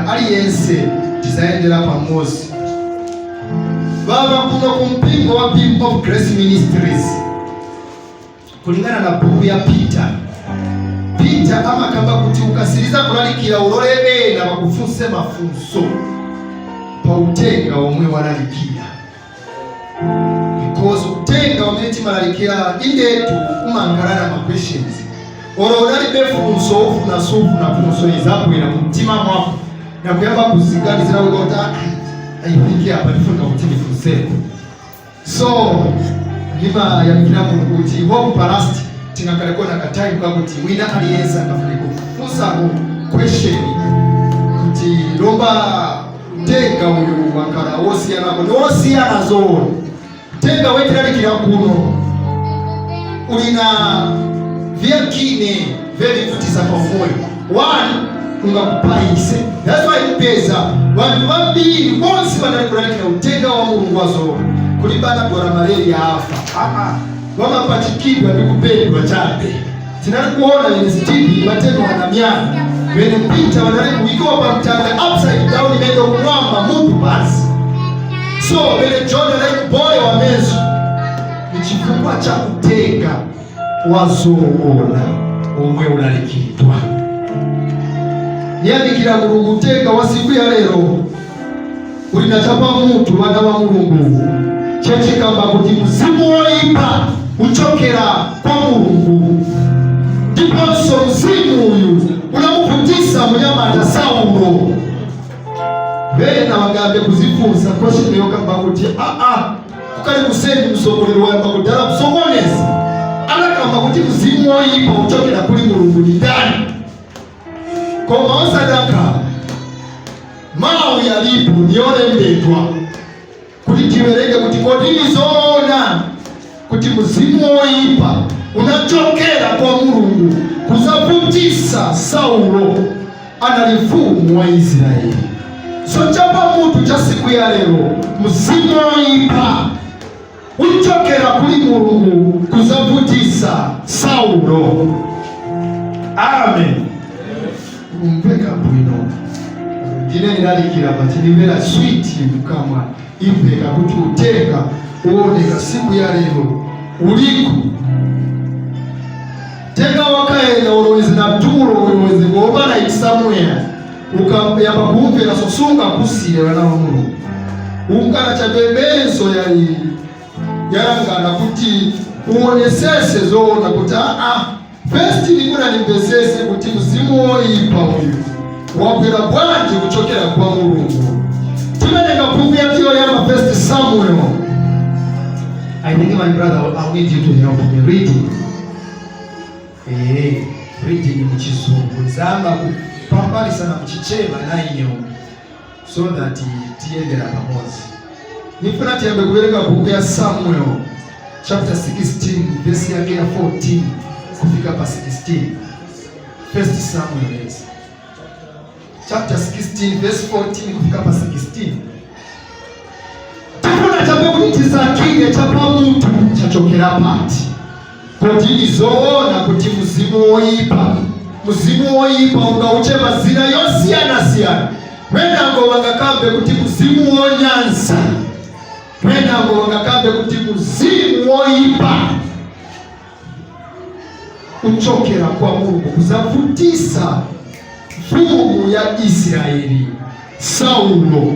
Wina aliyense tizayendera pamodzi. Baba kuno ku mpingo wa Beam of Grace Ministries, kulingana na buku ya Peter, Peter amakamba kuti ukasiriza kulalikira, ulole ena bakufunse mafunso pa utenga omwe walalikira, because utenga umene timalalikira indetu umangalana ma questions. Olo unalibe funso, ufuna sufuna, funso izabwera mumtima mwako nakuyamba kuziganizira kuti, "Ah, I think apa ndifunika kuti ndifunseko." So ndimayamikira Mulungu kuti hope palast tingakalekona ka time kakuti wina aliyense angafune kufunsako question kuti lomba utenga uyu wankala wosiyanako. Ni wosiyana zoona. Utenga wetilalikira kuno ulina vyakine vyevivutisa pa moyo one, ungakupayise. That's why mpeza vantu vambiri bonse vanali kulalikira utenga wa Mulungu wazoona kulibana dwala malaria afa aa vamapachikidwa ndi kupendwa chabe. Tinali kuona vene Stephen vatema wanamyana, vene Peter vanali kuikiwa pa mtanda upside down, imene kumwamba, mutu pansi. So vene John anali kubolewa meso, ni chifukwa cha utenga wazoona omwe ulalikidwa. Niyandikira Mulungu, utenga wa siku ya lero uli na chapamutu, vana va Mulungu, chechikamba kuti mzimu woipa uchokera kwa Mulungu, ndiponso mzimu uyu unamuvutisa munyamata Saulo. Vena vangambe kuzifunsa question yokamba kuti, aa, kukali kuseni msogolero wayamba kudala kusokoneza. Anakamba kuti mzimu woipa uchokera kuli Mulungu ni ndani? Koma osadakhala mawu yalipo niyolembedwa kuti tiwerenge kuti kodi zoona kuti mzimu woipa unachokera kwa Mulungu kuzavutisa Saulo, anali mfumu wa Israeli? So chapamutu cha siku ya lero, mzimu woipa uchokera kuli Mulungu kuzavutisa Saulo. Amen. Kumveka bwino? Ndine ndilalikira pachinimvera sweet mkamwa, imveka kuti utenga uoneka siku ya lero uliko tenga wakaenda ulowezi na tulo, ulowezi overnight somewhere, ukayamba kumvera sosunga kusile. Vana va Mulungu, ungana chabebenso yali yalangana kuti uonesese zoona kuti, aa, first nikuna nimvesese kuti mzimu woipa uyu wabwera bwanji kuchokera kwa Mulungu. Tiverenga buku ya yoyamba, First Samuel. I think, my brother, I'll need you to help me reading. Reading muchizungu, nzamba kupambanisana muchicheva nainyo so that tiyendera pamodzi. Nifuna tiyambe kuverenga buku ya Samuel chapter 16, verse yake ya 14 kufika pa 16. First Samuel, yes, chapter 16 verse 14 kufika pa 16. Tifuna chabe kuti tisakire chapamutu chachokera pati, kuti izoona kuti mzimu woipa, mzimu woipa ungauche mazina yosiyana-siyana. Wenango wangakambe kuti mzimu wonyansa, wenango wangakambe kuti mzimu woipa uchokera kwa Mulungu kuzavutisa mfumu ya Israeli Saulo.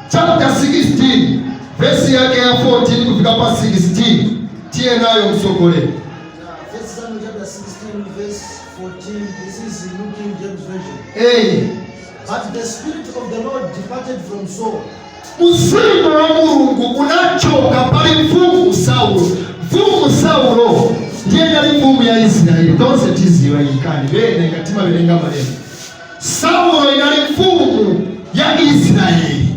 Chapter 16 vesi yake ya 14 kufika pa 16. Tiye nayo, msogoleni. First Samuel chapter 16, verse 14. This is the New King James Version. Hey. But the Spirit of the Lord departed from Saul, Mzimu wa Mulungu unachoka pali mfumu Saulo. Mfumu Saulo ndiye nali mfumu ya Israeli. Tonse tiziwa ikani bene ngatima belenga malemba. Saulo inali mfumu ya Israeli.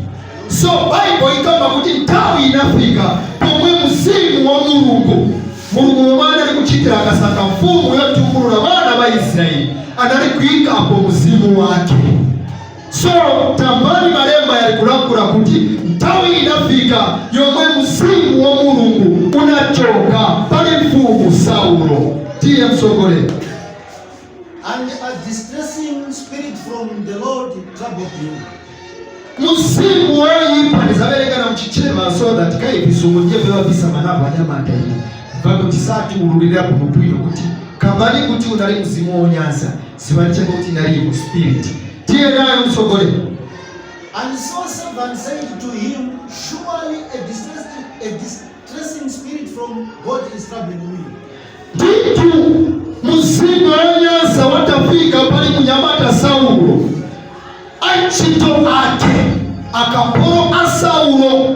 So Bible ikamba kuti nthawi inafika pomwe mzimu wa Mulungu, Mulungu womwe anali kuchitira akasaka mfumu yotukulula vana va Israeli, anali kuyikapo mzimu wake. So tambani malemba yali kulakula kuti nthawi inafika yomwe mzimu wa Mulungu unachoka pali mfumu Saulo. Tiye, msogoleni. And a distressing spirit from the Lord troubled you. Mzimu woyipa, ndizabereka na mchichema so that kaivizungu ndiye vevabisa manapo anyamata ine vakuti sati ululira bwinobwino kuti kambani kuti unali mzimu wonyansa, zivanicheka kuti inali evil spirit. Tiye nayo, msogolera. And Saul's servant said to him, "Surely a distressing spirit from God is troubling me." Nditu mzimu wonyansa watafika pali munyamata Saulo. Antchito ake, akapolo a Saulo,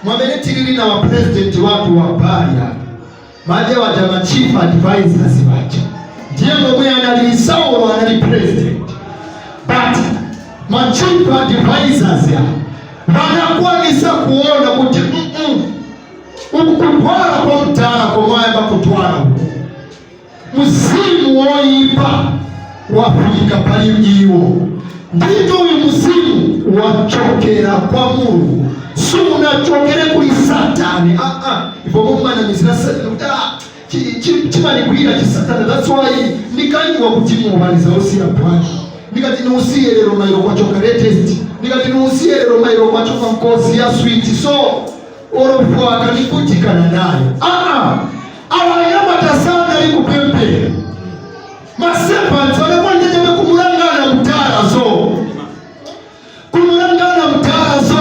mwamene tilili na wapurezidenti watu wa bali apa manje waja ma chief advisors waja, ndiye momwe anali Saulo. Anali president, but ma chief advisors ya vanakwanisa kuona kuti uku kutwala kwa mtala komwayamba kutwala uku, mzimu woyipa wafika pali iwo. Ndito uyu mzimu wachokera kwa Mulungu, sunachokere kuli Satani. Ah, ah. Ivo mumanamizira Satani kuti ah, chimanigwira chisatani, that's why ndikanyiwa kuti mubaliza usiya bwanji. Ndikati niusiye lero, mairo kwachoka latest. Ndikati niusiye lero, mairo kwachoka nkosi ya sweet, so olofwaka nikutikana nayo. Ah, awanyamata sana likupempera, ma servants vanakwandecheve kumulangana mutara, so kumulangana mutara, so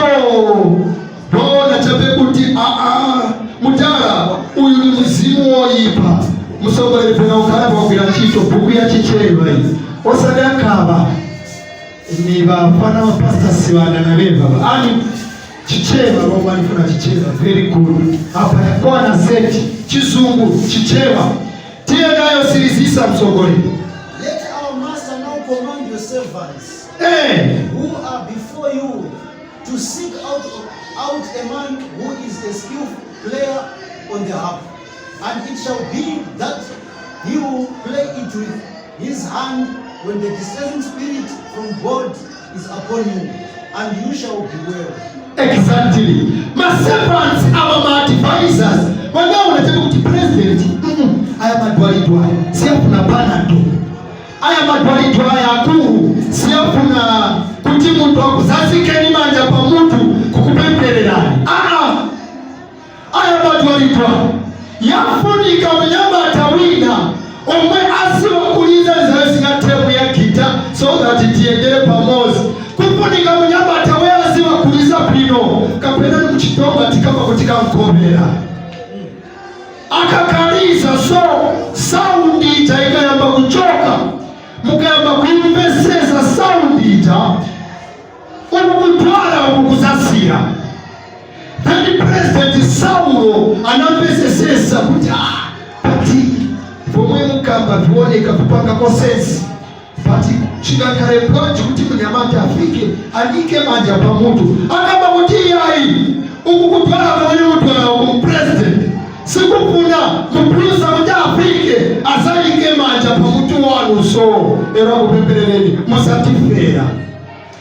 vaona chape kuti aa, mutara uyu ni mzimu woyipa. Msogoleri pena ukhala wagwira ntchito bhuku ya Chichewa iyi, osadakava ni vafana vapasta sivana na veva ani Chichewa vamwe vanifuna Chichewa. Very good. Apa yakwana seti Chizungu, Chichewa. Tiye nayo, sirizisa, msogoleri. Let our master now command your servants who are before you to seek out a man who is a skillful player on the harp. And it shall be that he will play it with his hand when the distressing spirit from God is upon you, and you shall be well. Exactly. Ma servants ava, ma advisors, vangaona chabe kuti president, aya madwalidwe aya siyafuna panado, aya madwalidwe aya akulu siyafuna kuti munthu akuzazikeni manja pamutu kukupemphererani. Aa, aya madwalidwe yafunika munyamata wina omwe aziwakuliza zayosinga temu ya gita so that tiyendere pamozi. Kufunika munyamata we aziwakuliza bwino, kapena ni muchitonga tikamba kuti kankomera akakaliza, so sound ija ikayamba kuchoka, mukayamba kuimvesesa sound ija, ukukutwala ukukuzasira. Then President Saulo anamvesesesa kuti ah, pati pomwe mukamba vioneka kupangako sense, pati chingakhale bwanji kuti munyamata afike anike manja pamutu? Akamba kuti iyayi, uku kutwala pamene mutwala uku, president, sikufuna mupulusa kuti afike azayike manja pamutu wanu, so ero akupemperereni musatifera.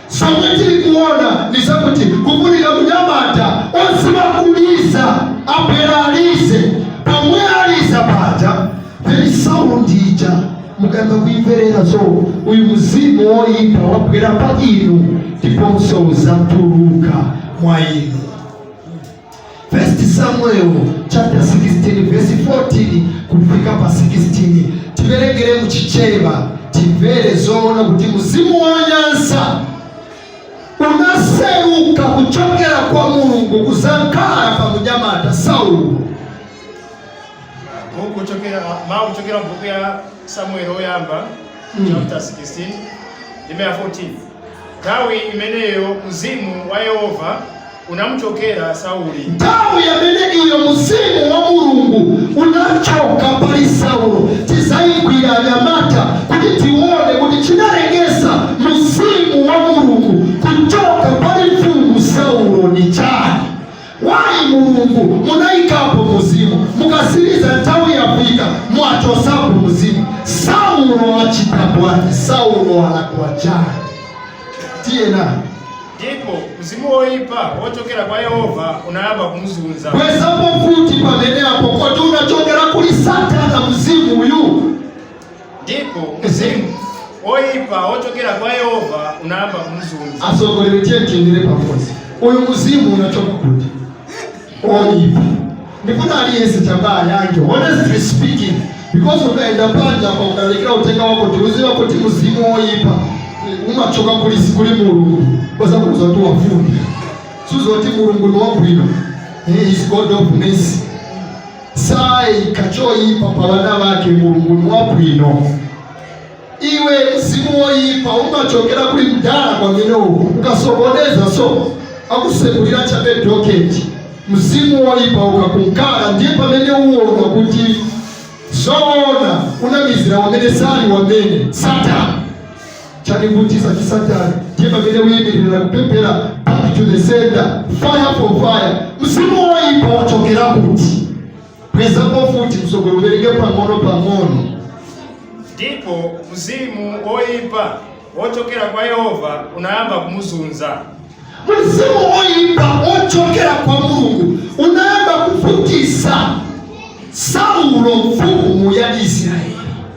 Somwe tili kuona ni zakuti kufunika munyamata ozivakuliza apera alize pamwe aliza paja, then sound ija mukayamba kuimverera, so uyu mzimu woyipa wabwera pa inu ndiponso uzatuluka mwa inu. First Samuel chapter 16 verse 14 kufika pa 16. Tiverengere muchichewa, timvere zoona kuti mzimu wonyansa unaseruka kuchokera kwa Mulungu kuzankhala pa munyamata Saulo. Buku kuchokera mawu kuchokera mbuku ya Samueli oyamba, chapter 16 ndime ya 14. Nthawi imeneyo mzimu wa Yehova unamuchokera Sauli. Nthawi yamene iyo mzimu wa Mulungu unachoka pali Saulo. Tizayigwira anyamata kuti tione kuti chinalengesa mzimu wa Mulungu kuchoka pali mfumu Saulo ni chani. Wayi Mulungu munayikapo muzimu, mukasiriza nthawi yafika mwachosapo muzimu? Saulo achita bwanji? Saulo alakwa chani? Tiye nayo. Ndipo mzimu woyipa wochokera kwa Yehova unayamba kumuzunza. Bwezapo futi pamene apo, koti unachokera kuli Satana mzimu uyu? Ndipo mzimu oyipa ochokera kwa Yehova unayamba kumuzunza. Asogolere, tiye tiyendere pamodzi. Uyu muzimu unachoka kuti oyipa? Ndifuna aliyense chamba yange, honestly speaking, because ukaenda panja pa ukalekera utenga wako, tiuziwa kuti muzimu oyipa umachoka kuli Mulungu, kwasakuza kuti wafunda suzoti Mulungu ni wabwino. He is God of mercy, saika choyipa pa vana vake. Mulungu ni wabwino. Iwe, mzimu woyipa umachokera kuli mdala kwamene uku ukasokoneza, so akusekulira chabe docket. Mzimu woyipa ukakunkala, ndiye pamene uwona kuti zoona unamizira wamene sali wamene Satani chanivutisa chisatani. Ndiye pamene uyimirira kupemphera, back to the sender, fire for fire. Mzimu woyipa wachokera kuti? Bwezapo futi, msogolo, uverenge pang'ono pang'ono. Ndipo mzimu oyipa ochokera kwa Yehova unayamba kumuzunza. Mzimu woyipa ochokera kwa Mulungu unayamba kuvutisa Saulo, mfumu ya Israeli.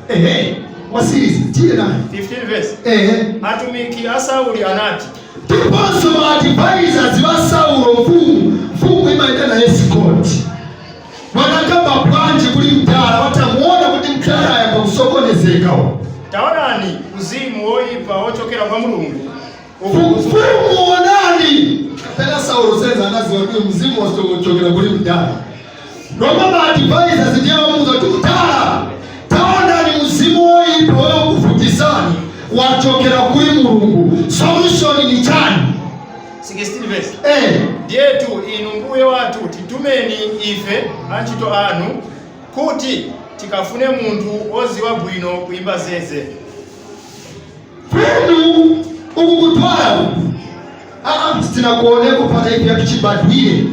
Ehe, wasirizi, tiye naye. 15 verse. Ehe. Atumiki a Sauli anati, Ndiponso ma advisors va Saulo, mfumu, mfumu imaenda naye escort, vanakamba bwanji kuli mdala watamuona kuti mdala ayamba kusokonezeka? Taonani, mzimu woyipa wochokera kwa Mulungu ukukuzu- Mfumu, onani, kapena Saulo senza anaziwa kuti mzimu wasochokera kuli mdala. Noma ma advisors ndiye vamuuza kuti, mdala, taonani, mzimu woyipa wokuvutisani wachokera kuli Mulungu. Solution ni chani? 16 verse. Eh. Ndiyetu inu mbuye wathu, titumeni ife antchito anu kuti tikafune munthu woziwa bwino kuyimba zeze. Mfumu, ukukutwala uku, aa, sitinakuoneko pata ife yatuchibadwire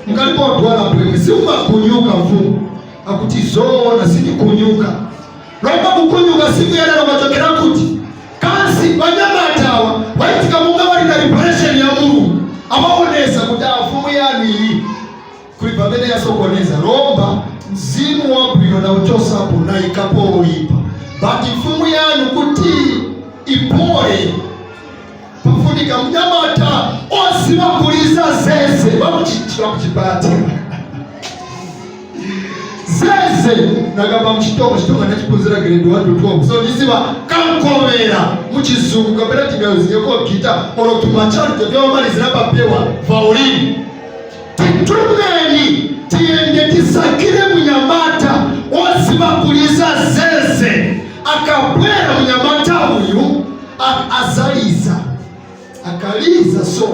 mkalipodwala bwemwe siumakunyuka. Mfumu akuti zoona, sindikunyuka. Lomba kukunyuka siku yalero kwachokera kuti? Kansi vanyamatawa vaitika munga vali na revelation ya Mulungu, amaonesa kuti afumu yanu iyi kuli pamene yasokoneza. Lomba mzimu wabwino na uchosapo naikapo oyipa, but mfumu yanu kuti ipole pafunika mnyamata ozivakuliza zeze vamuchipatira zeze. Nakamba mchitongo, chitongo ndachiphunzira grade 1 to 12, so ndiziva kankovera muchizungu kapena tingayuzingeko gita olo tumachalo tovyawamalizira papewa violin. Titumeni tiyende tisakire munyamata ozivakuliza zeze. Akabwera munyamata uyu azaliza, akaliza, so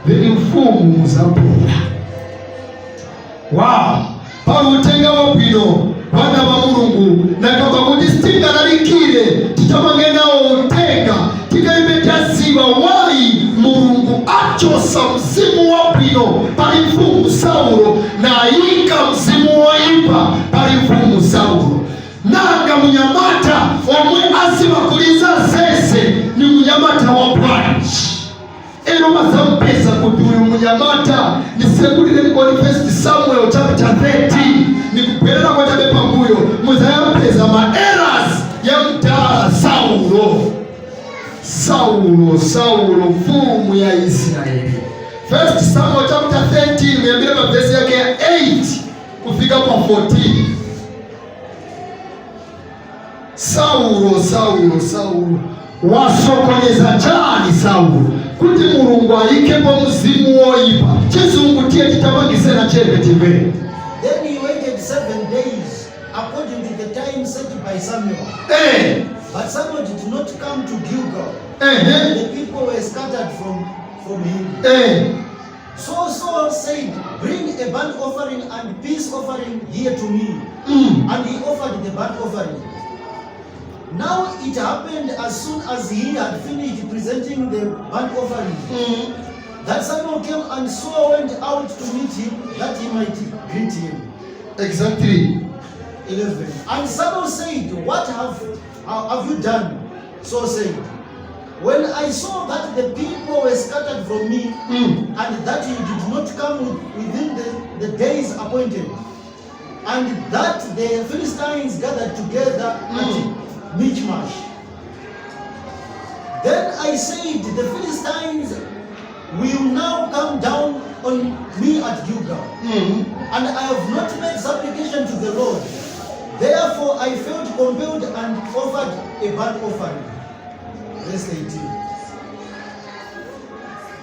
then mfumu muzapula. Wow, pali utenga wabwino, vana va Mulungu. Nakamba kuti sitingalalikire titamange nawo utenga tikalibe taziva why Mulungu achosa mzimu wabwino pali mfumu Saulo nayika mzimu woyipa pali mfumu Saulo. Nanga munyamata omwe azivakuliza zeze ni munyamata wa bwanji? Ero mazampesa kuti uyu munyamata, nisekulire kodi First Samuel chapter 13, nikubwerera kwachabe pambuyo, muzayampeza ma errors ya mdala Saulo. Saulo, Saulo, mfumu ya Israeli. First Samuel chapter 13, muyambire pa vesi yake ya 8 kufika pa 14. Saulo, Saulo, Saulo wasokoneza chani? Saulo kuti Mulungu ayikepo mzimu woyipa. Chizungu, tiye titamangisena cheve timvere. Then he waited 7 days according to the time set by Samuel. But Samuel did not come to Gilgal. The people were scattered from him. So Saul said, "Bring a burnt offering and peace offering here to me." And he offered the burnt offering. Now it happened as soon as he had finished presenting the burnt offering that Samuel came, and Saul went out to meet him that he might greet him. 11. And Samuel said, "What have you done?" Saul said, "When I saw that the people were scattered from me, and that you did not come within the days appointed, and that the Philistines gathered together at Michmash. Then I said, "The Philistines will now come down on me at Gilgal, and I have not made supplication to the Lord." Therefore I felt compelled and offered a burnt offering. Verse 18.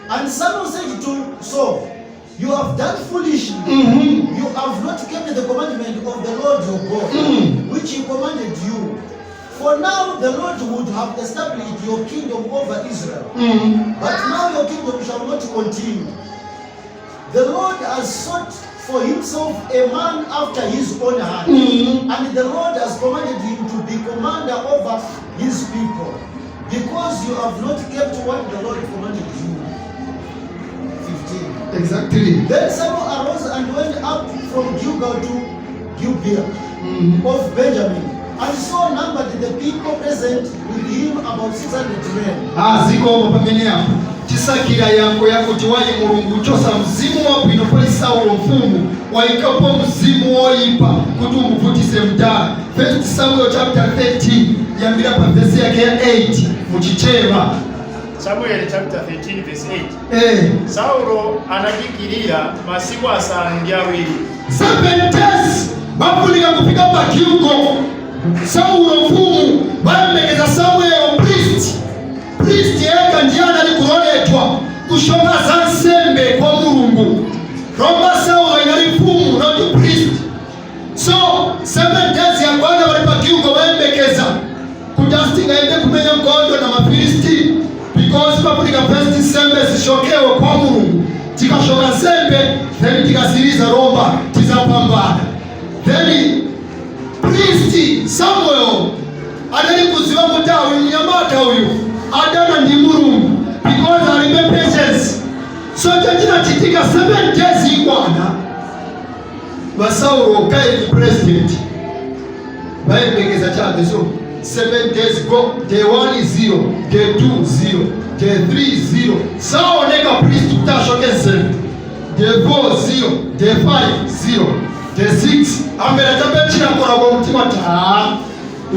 And Samuel said to Saul, "You have done foolishly. You have not kept the commandment of the Lord your God, which he commanded you. For now the Lord would have established your kingdom over Israel. But now your kingdom shall not continue. The Lord has sought for himself a man after his own heart, and the Lord has commanded him to be commander over his people, because you have not kept what the Lord commanded you." 15. Then Samuel arose and went up from Gilgal to Gibeah of Benjamin, and Saul numbered the people present with him, about 600 men. Azikomo pamene apo tisakira yango yakuti wayi Mulungu chosa mzimu wabwino pali Saulo mfumu, wayikapo mzimu woyipa kuti umuvutise mdala. First Samuel chapter 13, yambira pa vesi yake ya 8 muchichewa. Samuel chapter 13 verse 8. Saulo anadikirira masiku 7. 7 days bafunika kufika pa Gilgal. Saulo mfumu bayembekeza Samuel priest. Priest yeka ndiye anali kuloledwa kushoka za nsembe kwa Mulungu. Roma Saulo inali mfumu, not priest. So 7 days yakwana, bali pa Gilgal bayembekeza kuti asitingaende kumenya nkhondo na Mafilisti because pafunika first nsembe zishokewe kwa Mulungu. Tikashoka nsembe, then tikasiriza romba tizapambana. Then priest Samuel anali kuziva kuti uyu mnyamata uyu adana ndi Mulungu because alibe patience. So chachinachitika, 7 days ikwana, vasaulo kaili president vayembekeza chabe. So 7 days go, day 1 0, day 2 0, day 3 0, saoneka priest kuti ashoke nsembe. Day 4 0, day 5 0, day 6 ambera chabe chinakola kwa mutima ta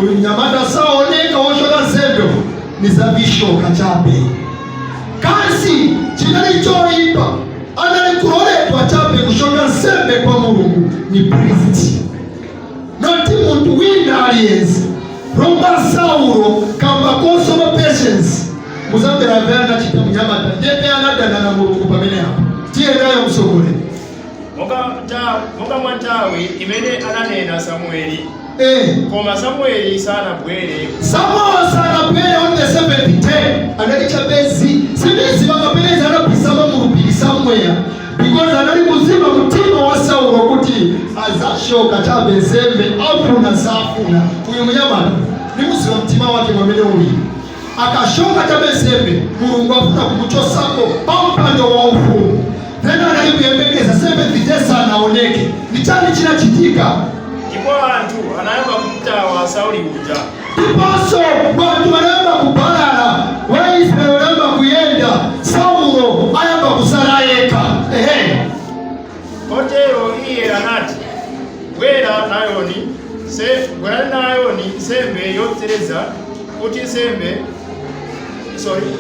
uyu mnyamata saoneka woshoka nsembe, nizavishoka chabe. Kasi chinali choipa, anali kuloledwa chabe kushoka nsembe kwa Mulungu ni priest, not munthu wina aliyense. Romba Saulo kamba kosoma patience, muzambera amene anachita mnyamata ndiye anadana na Mulungu pamene apo. Tiye nayo msogoleni. Monga mwa nthawi imene ananena Samueli. Koma Samueli sanabwere. Samuel sanabwere on the seventh day. Anali chabezi simizi vakapeleza anapisama mulupiri somewhere because anali kuzima mtima wa Saulo kuti azashoka chabe nsembe, afuna safuna. Uyu munyamata nimuziva mtima wake mwamene uli. Akashoka chabe nsembe, Mulungu afuna kumuchosako pampando wa ufumu. Then anali kuyembekeza, seventh day sanaoneke. Ni chani chinachitika? Ndipo anthu anayamba kumutawa Sauli uja. Ndiponso bantu banayamba kubalala, Waisraeli banayamba kuyenda, Saulo ayamba kusala yekha. Ehe. Kotero iye anati, "Bwera nayoni se bwera nayoni nsembe yopsereza kuti nsembe." Sorry,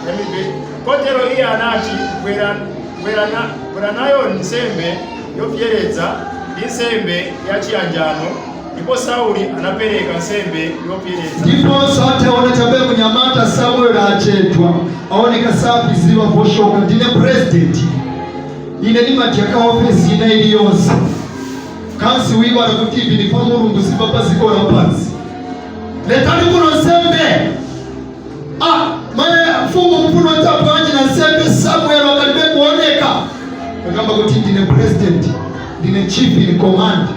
let me read. Kotero iye anati, "Bwera nayoni nsembe yopsereza ndi nsembe yachiyanjano." Ndipo Sauli anapereka nsembe yopsereza. Ndiponso ataona chabe munyamata Samuel achedwa, aoneka sabiziwa voshoka. "Ndine president, ine ndimadyaka ofesi ina iliyonse." Kansi wiwala kuti ivi ni pa Mulungu, sipa pa ziko la pansi. "Letani kuno nsembe." Ah, maye mfumu, mfuno tabwanji na nsembe? Samuel akalibe kuoneka. Akamba kuti, "Ndine president, ndine chief in command,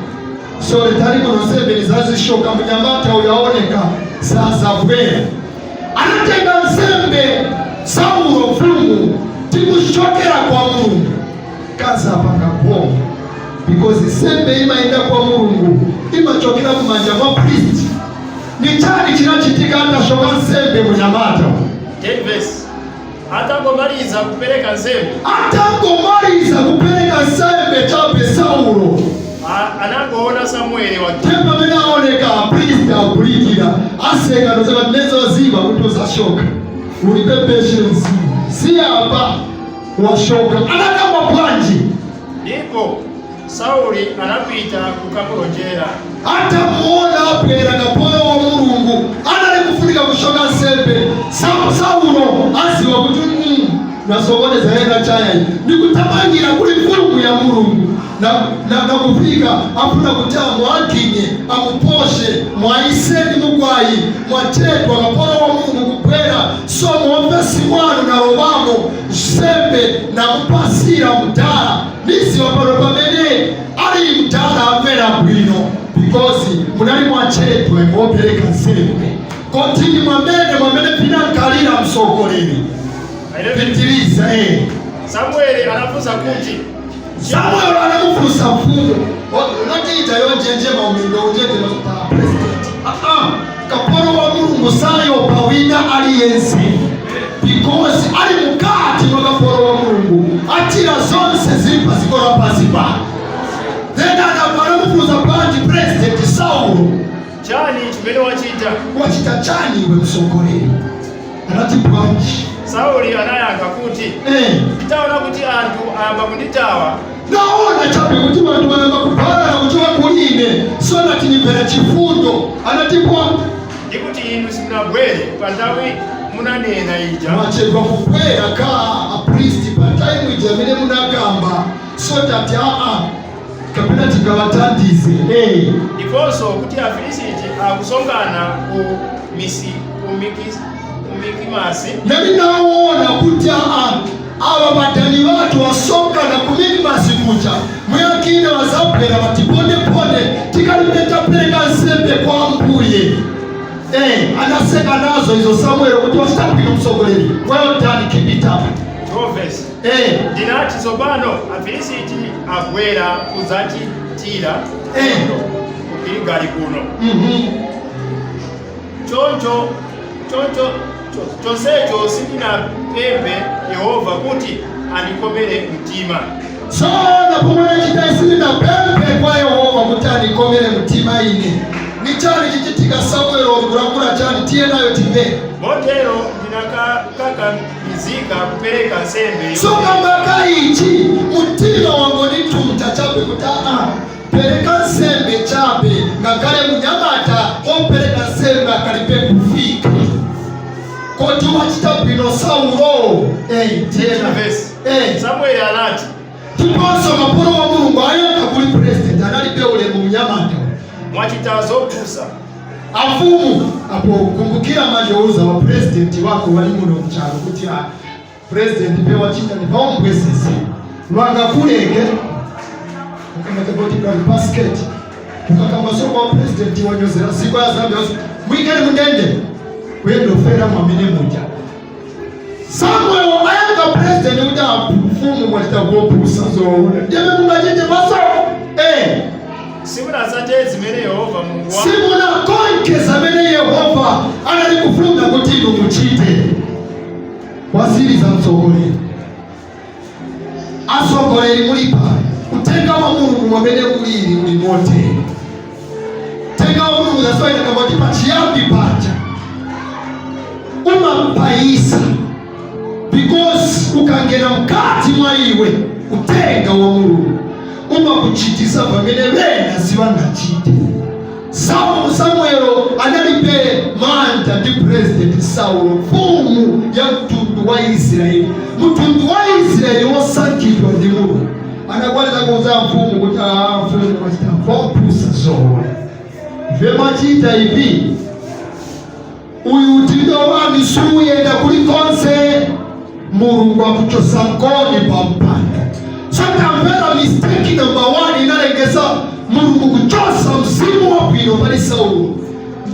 so letani kuno nsembe nizazishoka. Munyamata uyaoneka sazabwera." Anatenga nsembe Saulo mfumu tikushokera kwa Mulungu, kazapanga boma because nsembe imaenda kwa Mulungu imachokera mumanja mwa priest. Ni chani chinachitika atashoka nsembe munyamata? 10 verse. Atangomaliza kupereka nsembe, Atangomaliza kupereka nsembe chabe Saulo, anangoona Samueli wa te pamene aoneka, priest abulikira aseka. Anasema nezoziva kuti uzashoka, ulipe patience, si apa washoka. Anakamba bwanji? Ndipo Sauli anapita kukamulonjera. Atamuona apera kapolo wa Mulungu anali kufunika kushoka nsembe, Saulo aziwa kuti nasokoneza yena chaya ndikutamangira kuli mfumu ya Mulungu na kufika afuna kuti amuaginye, amuposhe, mwaiseni mugwayi mwachetwa kapolo wa Mulungu kubwera, so muofesi mwanu nalowamo nsembe namupasira mudala, niziwa pano pamene ali mudala amvera bwino because munali mwachedwa muopereka nsembe. Kotini mwamene pinankalira msogoleri. 11. Pitiliza. Samueli anafunsa kuti, Samuel anamufunsa mfumu, unatiita yonjenjema umindo unjenjema pa president. Ah, kapolo wa Mulungu sayopa wina aliyense because ali mukati mwa kapolo wa Mulungu atira zonse zili paziko la pasi pa. Then anamufunsa panji President Saulo? Chani chimene wachita? Wachita chani iwe msogoleri? Anati bwanji? Sauli anayankha kuti, nditaona kuti anthu ayamba kunditawa, Naona chabe kuti vantu vayamba kuphalana kuchoka kuline, so natinimvera chifundo. Anatipwa ndi kuti inu simunabwere pa nthawi munanena ija, mwachedwa kubwera ka a priest pa time ija amene munakamba, so tati aa kapena tingawatandize. Ndiponso kuti Afilisiti akusonkhana ku ku Mikimasi, Nali naona kuti aa ava badani vatu wasongana ku Mikimasi kuja, muyakine wazabwera vatipondeponde tikalipetapereka nsembe kwa Mbuye. Anaseka nazo izo Samuel kuti wachita bwino msogoleri, well done, keep it up. 12 verse. Ndinati, tsopano Afilisiti abwera kudzachitira nkhondo ku Giligali kuno. Choncho chonsecho sindinapemphe Yehova kuti andikomere mtima. Sona pomwe nachita sindinapemphe kwa Yehova kuti andikomere mtima ine. Ni chani chichitika? Samuel kulankhula chani? Tiye nayo timvere. Motero ndinakakamizika kupereka nsembe. So kamba kaichi mtima wangonitumta chabe kuti aa pereka nsembe chabe, ngakhale munyamata opereka nsembe akalibe kufika koti wachita bwino Saulo. Tena. Verse. Samueli anati, Ndiponso kapolo wa Mulungu ayankha kuli president, analibe ulemu munyamata. Mwachita zopusa. Afumu apo kumbukira manje uza wa president wako wali muno mchalo kuti a president pe wachita ni paombwesese lwanga kuleke ukamachakoti kali basket ukakamba soko wa president wanyozera siku ya Zambia mwikale mundende kuyenda ofera mwamene muja. Samuel ayanga president kuti afumu mwachita kuopusa zoona ndeme mungachite maso. Simunatsate zimene Yehova Mulungu wa Simunakonke zamene Yehova anali kufuna kuti inu muchite. Wasiriza mtsogoleri. Atsogoleri muli pano, utenga wa Mulungu mwamene ulili uli motere. Utenga wa Mulungu zasoyena kamati pachiyambi paja umapayisa because ukangena mkati mwa iwe utenga wa Mulungu umakuchitisa pamene vena sivangachite. Samuelo analibe mantha ndi President Saulo, mfumu ya mtundu wa Israeli, mtundu wa Israeli wosankhidwa ndi Mulungu. Anakwanisa kuuza mfumu kuti aa mfumu mwachita vompusa zoona vyemwachita ivi, uyu utindo wanu suyenda kulikonse, Mulungu akuchosa nkoni pa mpando. So tamvera, mistake number one inalengeza Mulungu kuchosa mzimu wabwino pali Saulo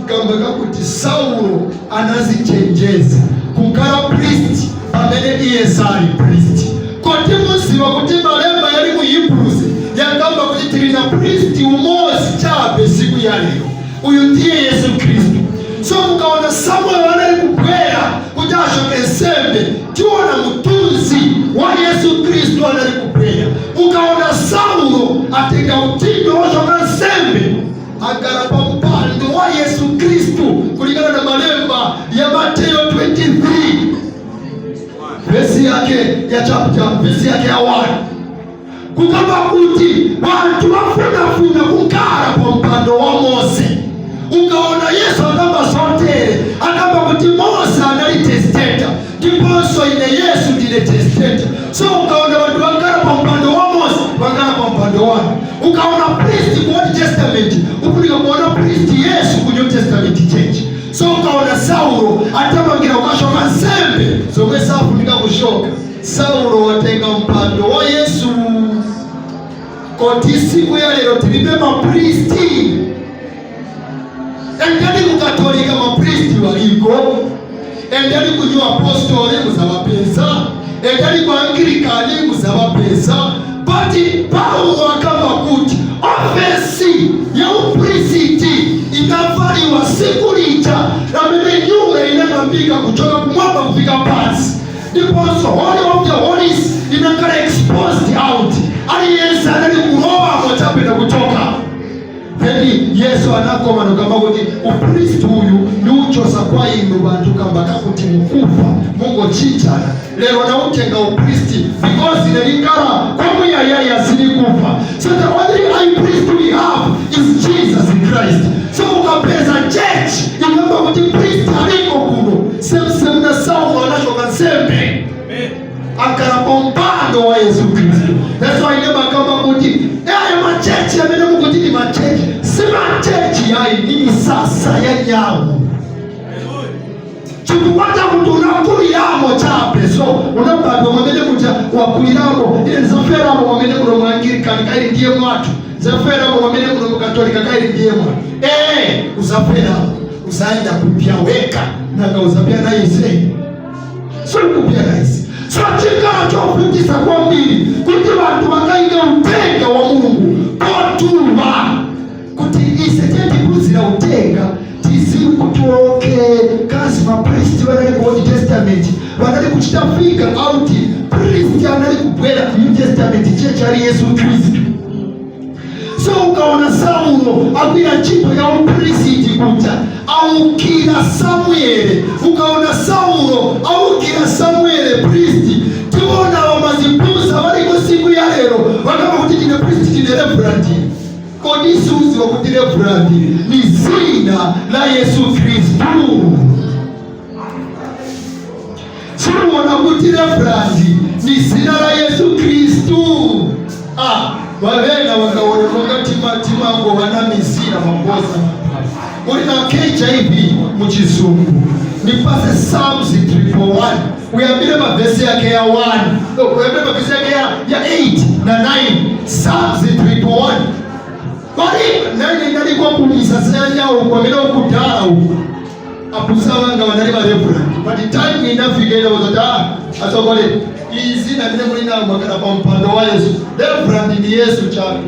kamba kakuti Saulo anazichenjeza kukhala priest pamene iye sali priest. Koti muziwa kuti malemba yali mu Hebrews yakamba kuti tili na priest umozi chabe siku ya lero, uyu ndiye Yesu Khristu. So mukaona Samuel anali kubwera kuti ashoke nsembe, tiona mtunzi wa Yesu Khristu anali kubwera. Ukaona Saulo atenga utindo washoka nsembe, agala pa mpando wa Yesu Khristu kulingana na malemba. chapter verse yake ya 1, kukamba kuti vantu vafunafuna kukhala pa mpando wa Mose. Ukaona Yesu akamba zotere, akamba kuti Mose anali testator, ndiponso ine Yesu ndine testator. So ukaona vantu vakhala pa mpando wa Mose, vakhala pa mpando wanu. Ukaona priest ku Old Testament, ufunika kuona priest Yesu ku New Testament Church. So ukaona Saulo atamangira ukashoka nsembe zomwe safunika kushoka, Saulo watenga mpando wa Yesu. Koti siku ya lero tilibe mapristi. Endani kukatolika, mapristi waliko. Endani ku New Apostoli, muzawapeza. Endani ku Anglikani, muzawapeza. But Paulo akamba kuti ofesi ya uprisiti inavaliwa siku lija lamene nyula inang'ambika kuchoka kumwamba kufika pansi, ndiponso Holy of the Holies inakhala exposed out, aliyense anali kulowamo chapena kuchoka. Then Yesu anakoma nokamba kuti upristi uyu niuchosa kwa inu bantu kamba kakuti mukufa mungochinjana. Lero nautenga upristi because ine likala kwamuyayaya, silikufa. So the only high priest we have is Jesus Christ. So ukapeza church ikamba kuti priest aliko kuno, same same na Saulo anachoka nsembe, akhala pa mpando wa Yesu Khristu. That's why ine makamba kuti aya machechi amene mukuti ni machechi si machechi, yayi, ni misasa ya nyawu, chifukwa chakuti unakuliramo chape. So unabadwa mwamene kuja wakuliramo. Ine ndizaferamo mwamene kuno mu Anglikani, kaili ndiye mwathu. Zaferamo mwamene kuno mukatolika, kaili ndiye mwathu. Uzaferamo, uzaenda kupya weka nanga uzapya na ise sikupya na ise. So chikala chofundisa kwambiri kuti vantu vakainga utenga wa Mulungu potuva kuti ise tetiphunzira utenga, tiziwe kuti okay, kazi mapristi vanali ku Old Testament vanali kuchita figure out priest anali kubwera ku New Testament Church ali Yesu Khristu. So ukaona Saulo agwira ntchito ya upristi kuja aukira Samuele, ukaona Saulo aukira Samuele pristi, tiona vamazipusa valiko siku ya lero vakamba kuti tine pristi, tine reverend. Kodi siuziwa kuti reverend ni zina la Yesu Khristu? Simuona kuti reverend ni zina la Yesu Khristu? Ah, vavena vakaona vakati timango vanamisira mabosa uli na KJV muchizungu, nipase Psalms 111, uyambire mavhesi yake ya 1. No, uyambire mavhesi yake ya 8 na 9. Psalms 111 bali nane ndalikwa kumisa sinyanyawo kwamene ukudala uku apusa vanga vanali va reverend, but time inafika ina wazati, ah, atsogole izi namene muli nawo mwakhala pa mpando wa Yesu. Reverend ni Yesu chabe.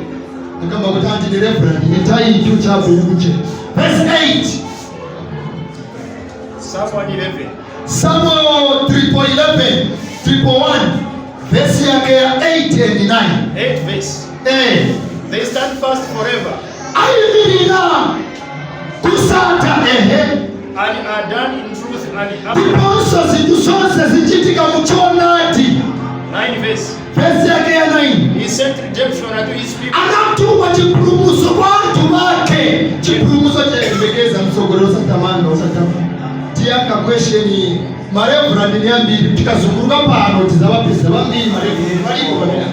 Akamba kuti anti ni reverend ni title chabe ikuche. Verse 8. Psalm 111. Samuel 311, 111, verse yake ya 8 and 9. 8 verse. They stand fast forever Ayimirira kusata, ehe. And are done in truth and upright. Ndiponso zinthu zonse zichitika muchoonadi. 9 verse. Verse yake ya 9. He sent redemption unto his people. Anatuma chipulumutso kwa anthu bake. Chipulumutso chayembekeza msogolero usatamanga, usatamanga. Tiyaka question, ma reverend ni ambiri. Tikazunguluka pano tizavapeza vambiri ma reverend valiko pamene.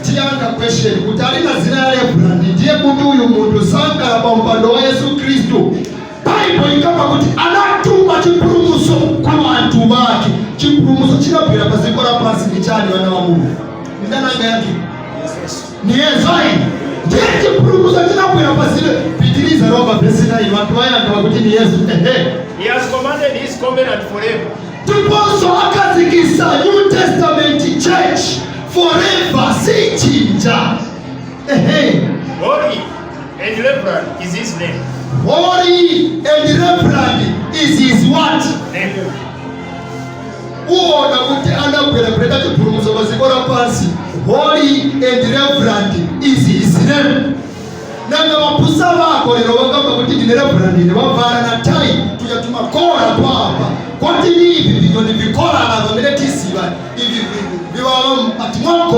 Tiyankha question kuti ali na zina ya reverend, ndiye kuti uyu munthu sankhala pa mpando wa Yesu Khristu. Baibo ikamba kuti anatuma chipulumutso kwa anthu bake. Chipulumutso chinabwera pa dziko lapansi ndi chani, vana va Mulungu? Ndananga yake ni Yesu ayi, ndiye chipulumutso chinabwera pa zile. Pitiriza Roma verse 9, vanthu vayankha vakuti ni Yesu, ehe. He has commanded his covenant forever. Ndiponso akhazikisa New Testament Church forever, sichinja, ehe. Holy and reverend is his name. Holy and reverend is his what? Name. Uona kuti anabwera kuleta chipulumutso pa dziko lapansi, holy and reverend is his name. Nanga mapusa vako lero vakamba kuti ndine reverend, ine vavala na tai tuya tumakora twapa, kwati ni ivi vinyo ni vikolala vamene tisiva ivi.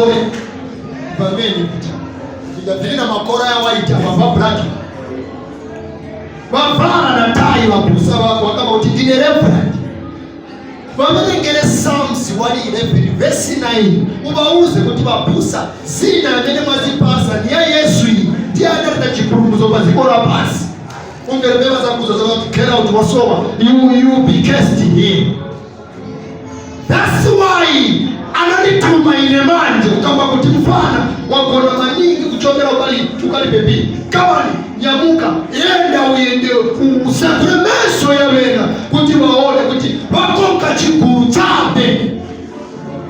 Makore pamene kuja vija na makora ya white apa pa black, vavala na tai, vabusa vako vakamba kuti ndine reverend. Vaverengere Psalms 111 verse 9, uvauze kuti vabusa, zina amene mwazipasa ni ya Yesu, iyi ndiye analeta chipulumutso pa dziko lapansi. Ungerebe vazakuza zakuti get out, wasowa, you be cursed here. That's why analituma ine manje kukamba kuti mfana wagona maningi kuchokera ukali ukali baby, kawani nyamuka, yenda uyende usakule meso ya wena kuti waone kuti wakonka chigulu chabe,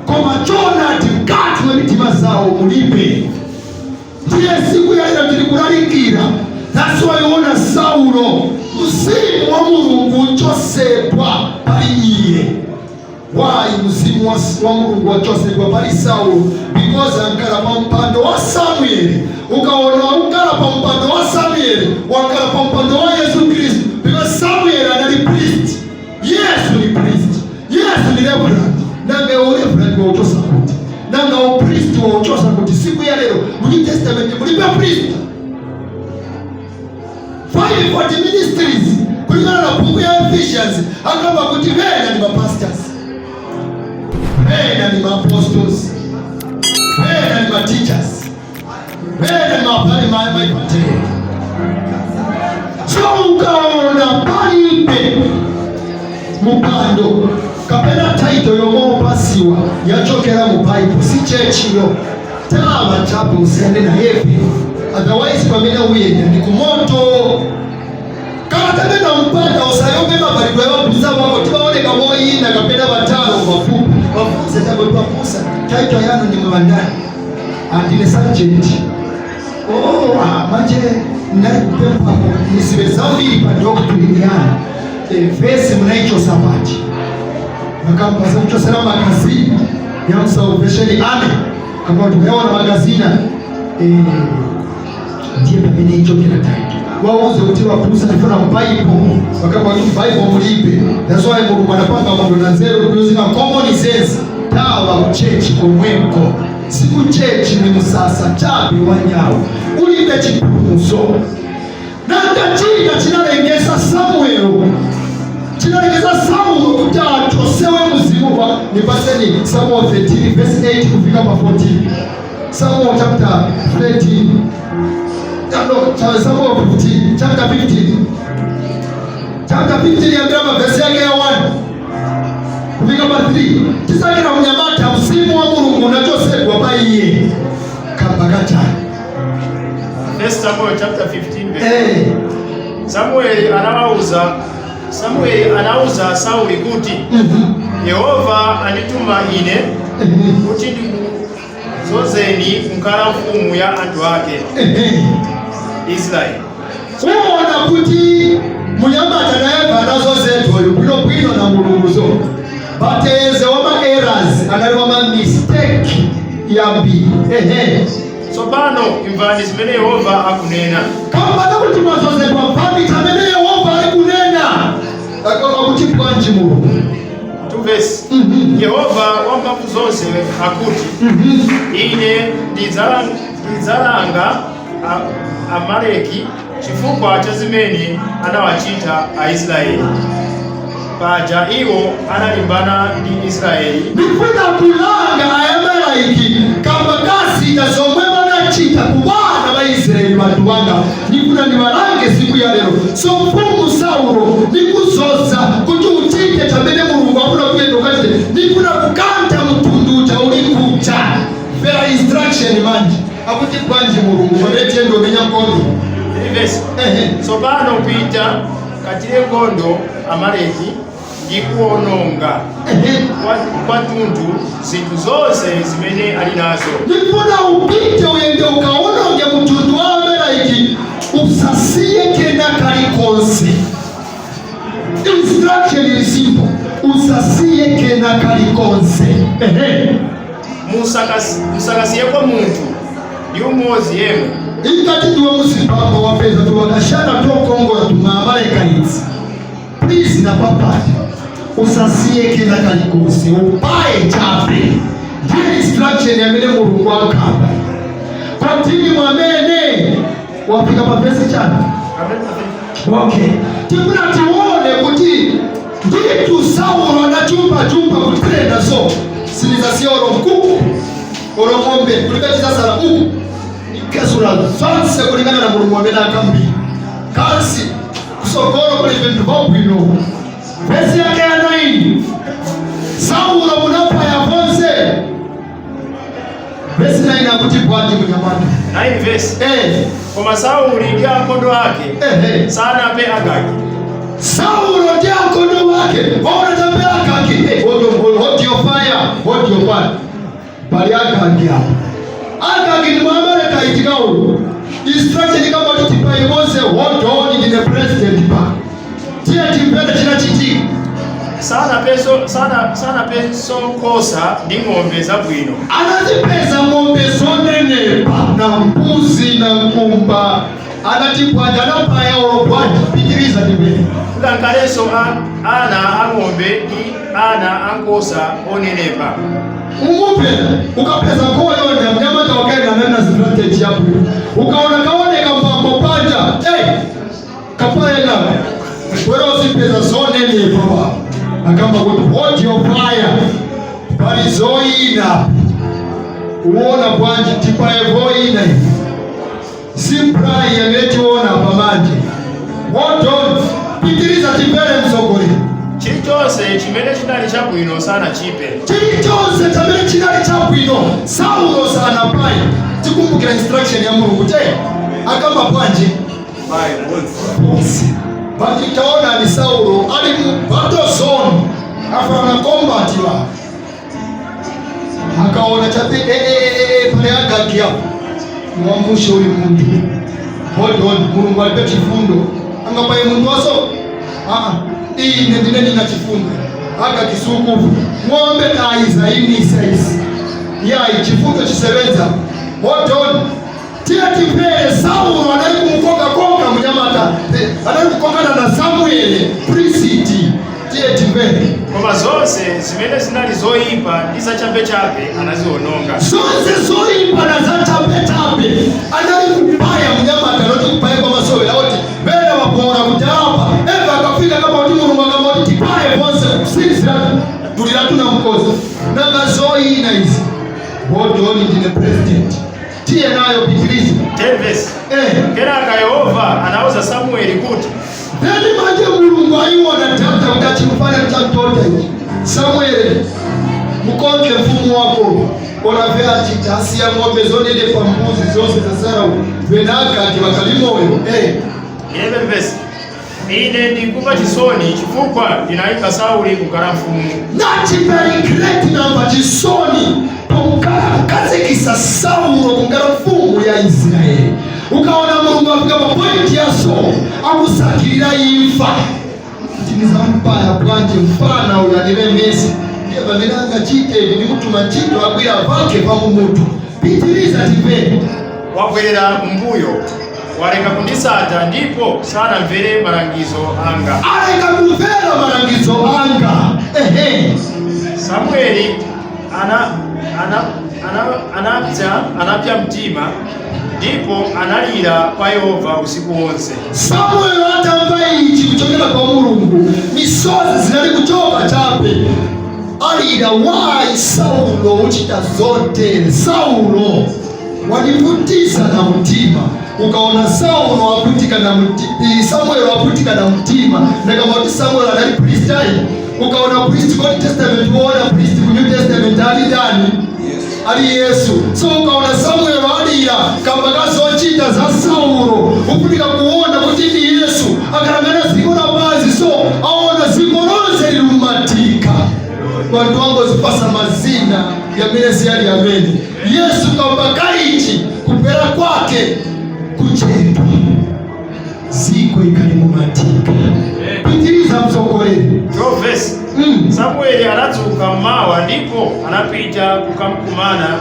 koma chonati mkati mwa mitima zawo mulibe. Ndiye siku yaina tili kulalikira. That's why uona Saulo, mzimu wa Mulungu uchosedwa pali iye. Why mzimu wa Mulungu wachosedwa pali Saulo? Because ankala pa mpando wa Samueli. Ukaona unkala pa mpando wa Samueli, wankala pa mpando wa Yesu Kristu, because Samueli anali priest, Yesu ni priest, Yesu ni reverend. Nanga ureverend wauchosa kuti? Nanga upriest wauchosa kuti? Siku ya lero mu New Testament mulibe priest. 540 ministries kulingana na buku ya Ephesians akamba kuti vena ni mapastors, vena ni maapostles, vena ni mateachers, vena ni maevangeli. So ukaona palibe mupando kapena title yomwe upasiwa yachokera mu Bible, si chechiyo, tava chabe, usiyane nayepi, otherwise pamene uyenda ndi kumoto. Kama kapena mpata, usayombe mavalidwe yababuza wako tibaoneka moyina kapena batalo bafupi, bafunze chabe, bafusa title yanu, ndimwe bandani? Andine sergeant. Oh, ah, manje naikupempha nisibe zambiri pa doctrine yanu. Vesi munaichosa pati? Makampasa kuchosera magazini ya Salvation Army, kama tumeona magazina ndiye pamene ichokera title. Wauze kuti vapusa, tifuna Bible. Wakamba kuti Bible mulibe. That's why Mulungu anapanga mundu na nzeru kuyuzina common sense. Tawa kuchechi komweko, sikuchechi ni musasa chabe wanyawo, ulibe chipulumutso. Nanga china chinalengesa Samuel, chinalengesa Saulo kuti achosewe mzimu wa nipaseni Samuel 13 verse 8 kufika pa 14. Samuel chapter 13, no, Samuel 15, chapter 15, chapter 15, yambira mavhesi yake ya 1 kufika pa 3. Tisakira munyamata, mzimu wa Mulungu unachosedwa pa iye kamba kachani? First Samuel chapter 15 verse Samueli anawuza Sauli kuti, "Yehova andituma ine kuti ndikudzozeni kukhala mfumu ya anthu ake Israeli." Kuona kuti munyamata naye anazozedwa bwinobwino na Mulunguzo, but eze wama errors, anali wama mistake yambiri. Ehe. "Tsopano imvani zimene Yehova akunena." Kambana kuti mwazozedwa pami chamene Yehova ali kunena. Akuti bwanji Mulungu? 2 verse. "Yehova wamphamvu zonse akuti, Ine ndidzalanga Amaleki chifukwa cha zimene anawachita Aisraeli. Paja iwo analimbana ndi Israeli." Ndifuna kulanga Ayamaleki kamba kasita zomwe vanachita ku vana va Israeli, vantu vanga. Ndifuna ndivalange siku ya lero. So mfumu Saulo, ndikuzoza kuti uchite chamene Mulungu afuna kuyenda ukachite. Ndifuna kukanta mtundu uja uli kucha. Vera instruction manje, akuti bwanji Mulungu pamene tiyende umenya nkhondo? 3 verse. Ehe. "Tsopano pita, kathire nkhondo Amaleki ndi kuwononga kwathunthu zinthu zonse zimene ali nazo." Ndifuna upite, uyende ukaononge mtundu wa Amaleki, usasiye kena kalikonse. Instruction is simple, usasiye kena kalikonse. Ehe. Musakasiyeko munthu ndi umodzi yemwe." Ingati ndiwe muzimbabwe, wapeza tuwakashana tokongola tumaamalekaitsi, please napapati, usasiye kena kalikonse, upaye chabe. Ndiye instruction yamene Mulungu akamba. Continue, mwamene wafika pa verse chani? Okay, tifuna tione kuti nditu Saulo anachumba chumba kutrenda, so sinizasiya olo nkuku olo ng'ombe kulikachizasala uku ikesula zonse kulingana na Mulungu amene akambira. Kansi kusogolo kuli vinthu vabwino. Vesi yake ya 9, Saulo munapaya vonse. Vesi 9 akuti bwanji, munyamata? 9 verse. Eh. Koma Sauli ndi ankhondo ake sanape Agagi. Saulo ndi ankhondo wake waona chape Agagi. Hey, hold on, hold, hold your fire, hold your fire. Pali Agagi apa. Agagi ndi Mwamaleka itikaulo. Instruction kama kuti tipaye Mose. Hold on, ndine president pa. Tiye timpende chinachitika. Sanapenso nkhosa ndi ng'ombe zabwino. Anazipeza ng'ombe zonenepa na mbuzi na nkumba. Anati bwanja anapaya olo bwanja? Pitiriza tipene. Kudankalenso ana a ng'ombe ndi ana a nkhosa onenepa. Umupena ukapeza koyonda mnyamata wakaenda nana strategy yabwino. Ukaona kaoneka mpambo panja, hey, kapayena wera usipeza zonenepa pa. Akamba kuti hold your fire, pali zoyina. Uona bwanji tipaye voyina ivi? Simprai yamene tiona pamanje. Hold on, pitiriza tipere, msogolero. Chilichonse chimene chinali chabwino sanachipe. Chilichonse chamene chinali chabwino Saulo sanapaye. Tikumbukira instruction ya Mulungu te akamba bwanji? Bonse. But taona ni Saulo ali mu battle zone, afana combat wa akaona chape eh, eh, eh, eh, pale Agagi apo mwamushe uyu muntu. Hold on, Mulungu alipe chifundo angapaye muntu waso. Ah, ine ndine ndina chifundo. Agagi sukufu, ng'ombe tayiza imisa isi yayi chifundo chisebenza. Hold on, tiye tipere. Saulo anali kumukokakoka munyamata, anali kukokana na Samueli priest. Tiye tipere. Koma zonse zimene zinali zoyipa ndi zachabechabe anaziwononga. Zonse zoyipa na zachabechabe anali kupaya munyamata, noti kupaya kwa masowera oti bena wapora kuti apa eva akafika kama kuti Mulungu akamba kuti tipaye bonse kusirizira tulira tuna mkozi nanga zoyina izi. Hold on, ndine president. Tiye nayo, pitiriza. 10 verse. Eh. Kenaka Yehova anawuza Samueli kuti, Then manje Mulungu ayiona tata kuti achimfana chamtota ichi. Samueli, mukonke mfumu wako onave achita asiya ng'ombe zonenepa, mbuzi zonse zasara, venakati vakalimoyo, eh. 11 verse. Ine ndikumva chisoni chifukwa ndinayika Sauli kukhala mfumu. Nachita regret, namba chisoni pokukhala kukazikisa Saulo kukhala mfumu ya Israeli. Ukaona Mulungu afika pa point ya so akusakirira imfa tinizampaya bwanje mfana uyu aniremesi ndiye pamene angachite ivi ndikutuma ntchito agwira vake pamumutu. Pitiriza tipeni. Wabwerera mbuyo, waleka kunditsata ndipo sanamvere malangizo anga. Aleka kumvera malangizo anga, ehe. Samueli anapya mtima ndipo analira kwa Yehova usiku wonse. Samueli atamva ichi kuchokera kwa Mulungu, misozi zinali kuchoka chape, alira. Why Saulo uchita zote? Saulo wanivutisa na mtima. Ukaona Saulo aputika na mtima, Samuel aputika na mtima, nakama kuti Samuel anali priest ayi. Ukaona priest ku Old Testament, uona priest ku New Testament ali ndani? Ali Yesu. So ukaona Samuel alira kamba kazochita za Saulo, ufunika kuona kuti ndi Yesu akalangana ziko la pansi, so aona ziko lonse lilumatika. Bantu wangozipasa mazina yamene siyali amene. Yesu kamba kaichi kupera kwake kuchedwa, ziko ikali mumatika. Pitiriza, mtsogoleri. 12 verse. Samueli anadzuka mmawa ndipo anapita kukakumana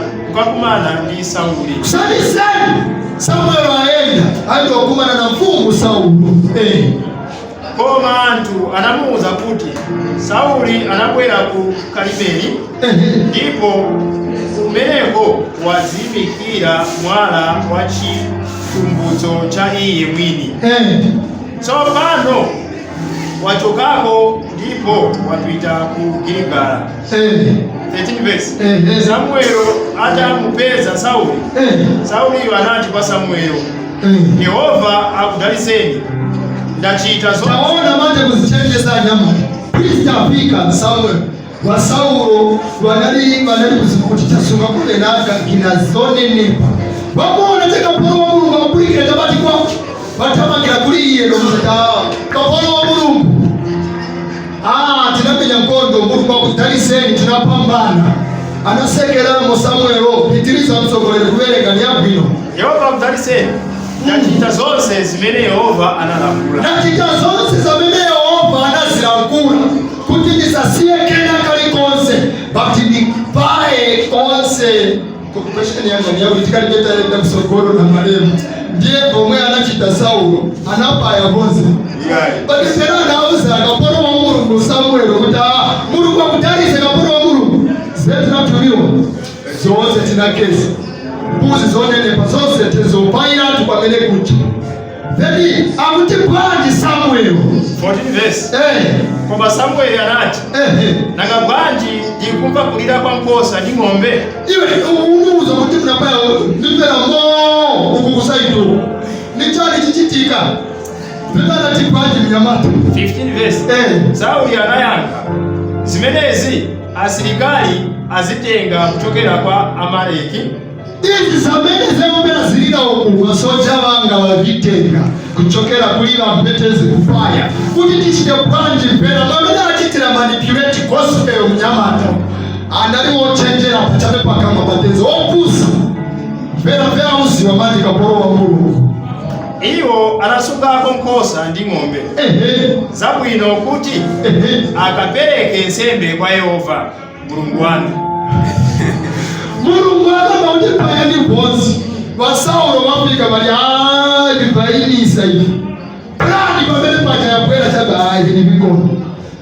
ndi Sauli. Kusaliseni, Samuel aenda aenda kukumana na mfumu Saulo, eh. Koma anthu anamuwuza kuti Sauli anabwera ku Karimeli, ndipo kumeneko wazimikira mwala wa chikumbutso cha iye mwini. Tsopano wachokako ndipo wapita ku Giligala. 13 verse. Samuelo atamupeza Sauli, Sauliyo anati kwa Samuelo, "Yehova akudalitseni, ndachita zonse." Taona manje kuzichenjeza nyama. Priest afika Samuel wa Saulo vanali kuziva kuti chasunga kule naka gina zonenepa. Vamuona chekaporo wa Mulungu akupulikira chabati kwa vatamangira kuli iye ndokuti kaporo wa Mulungu, ah, tinamenya nkondo, Mulungu akudaliseni, tinapambana. Anasekeramo Samuelo. Pitiriza mtsogoleri kuwerenga ni yabwino. "Yehova akudalitseni, ndachita zonse zimene Yehova analamula." Nachita zonse zamene Yehova anazilankhula kuti ndisasiye kena kalikonse, but ndipaye konse. Question yanga ni yakuti tikalipetaenda msogolo na malemu, ndiye pomwe anachita Saulo anapaya konse, but pera anauza kaporo wa Mulungu Samuelo kuti, "Ah, Mulungu akudalise, kaporo wa Mulungu, zetinatumiwa zonse tinakezi mbuzi zonenepa zonse tizopayiratu pamene kucha." Then akuti bwanji Samuel? 14 verse. Koma Samueli anati, "Nanga bwanji ndikumva kulira kwa nkhosa ndi ng'ombe?" Iwe unuuza kuti munapaya, ndimvera mo uku kusaitu ni chani chichitika? Pena anati bwanji mnyamata? 15 verse. Sauli anayankha, "Zimenezi asilikali azitenga kuchokera kwa Amaleki." Izi zamene zemvera zilira uku, masoja vanga vavitenga kuchokera kuli vampetezi kupaya kuti tichite bwanji? Mpera pamene achitira manipulate gospel. Mnyamata anali wochenjera pachabe pakamwa patenzi opusa. Mvera mvera uziwa manje kapolo wa Mulungu. "Iwo anasungako nkhosa ndi ng'ombe zabwino kuti akapereke nsembe kwa Yehova Mulungu wanu." Mulungu akamba kuti payani bonzi, vasaulo vafika vali ndivainisa ivi plani pamene paja yabwera chabe ivi ni vikono.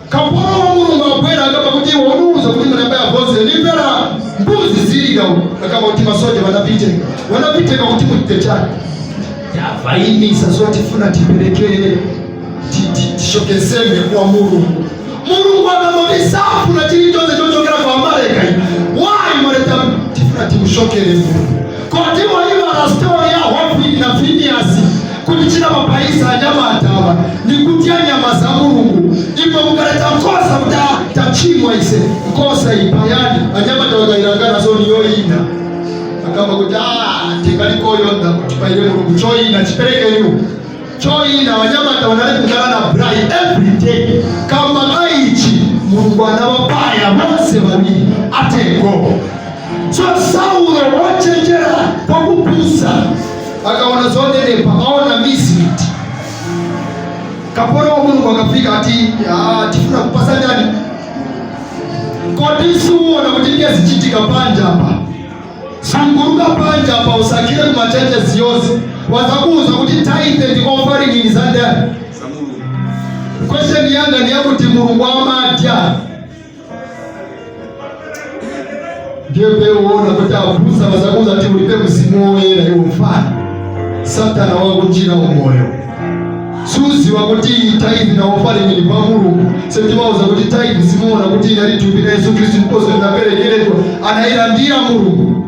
Kapolo wa Mulungu abwera akamba kuti iwe unuuza kuti manamba ya bonzi, ndimvera mbuzi zilira uku. Akamba kuti masoja vanavitenga, vanavitenga kuti muchite chani? Yavainisa so tifuna tiperekere tishoke nsembe kwa Mulungu. Mulungu akamba kuti safuna chilichonse chochokera kwa Amaleka. Why mwaleta? Tifuna timushokere Mulungu. Koti waivala story ya Hofini na Finiasi kuti china mapaisa anyamatawa ni kutya nyama za Mulungu. Imwe mukaleta nkosa kuti tachimwa ise, nkosa ipayani. Anyamatawa kailangana so niyoina akamba kuti tingalikoyonda kuti paile Mulungu choina chiperekeniu choina. Wanyamata wanali kukala na braai every day. Kamba kaichi Mulungu anawapaya bonse babiri atego. So Saulo wochenjera kwakupusa akaona zonenepa, aona misrit kapolo wa Mulungu akafika ati, "Tifuna kupasa ndani." Kodi suona kuti ndiye zichitika panja apa? Sunguruka panja apa, usakire kuma churches yonse, wazakuuza kuti tithe ndi offering ni za ndani? Question yanga ni yakuti Mulungu amadya? Ndiye peuona kuti abusa vazakuuza kuti ulipe mzimu woyera, iwe mfano Satana wakunjira umoyo. Suziwa kuti tithe na offering ni pa Mulungu. Setimauza kuti tithe simuona kuti inali thupi la Yesu Khristu ndiponso linaperekeredwa, anayilandira Mulungu.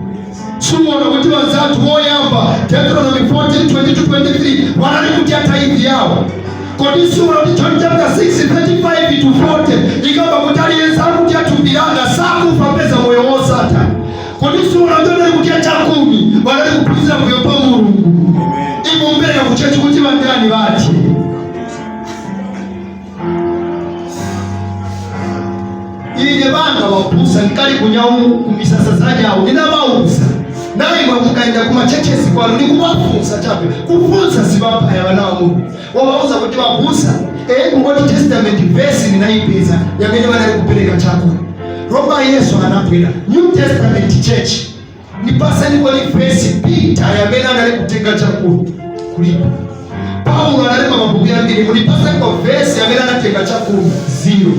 Suona kuti vanzathu woyamba Deuteronomy 14 22 23 wanali kutya tithe yawo? Kodi suona kuti John chapter 6 35 to 40 ikamba kuti aliyense akutya thupi langa sakufa, peza moyo wosatha? Kodi suona kuti anali kutya chakumi, wanali kuphunzira kuyopa Mulungu? Imumbereka ku church kuti vandani vati ine vanga vapusa ndikali kunyau kumisasa za nyawu ndinavauza naimwe mukaenda kuma churches kwanu nikuvafunsa chabe kufunsa sivapaya vana va Mulungu. Wavauza kuti vapusa ku Old Testament verse ninaipeza yamene vanali kupereka chakula. Roma Yesu anabwera New Testament church, nipaseni kwali verse Peter yamene anali kutenga chakula kulipo. Paulo analemba mabuku yambiri, mulipaseko vesi amene anatenga chakumi? Zero.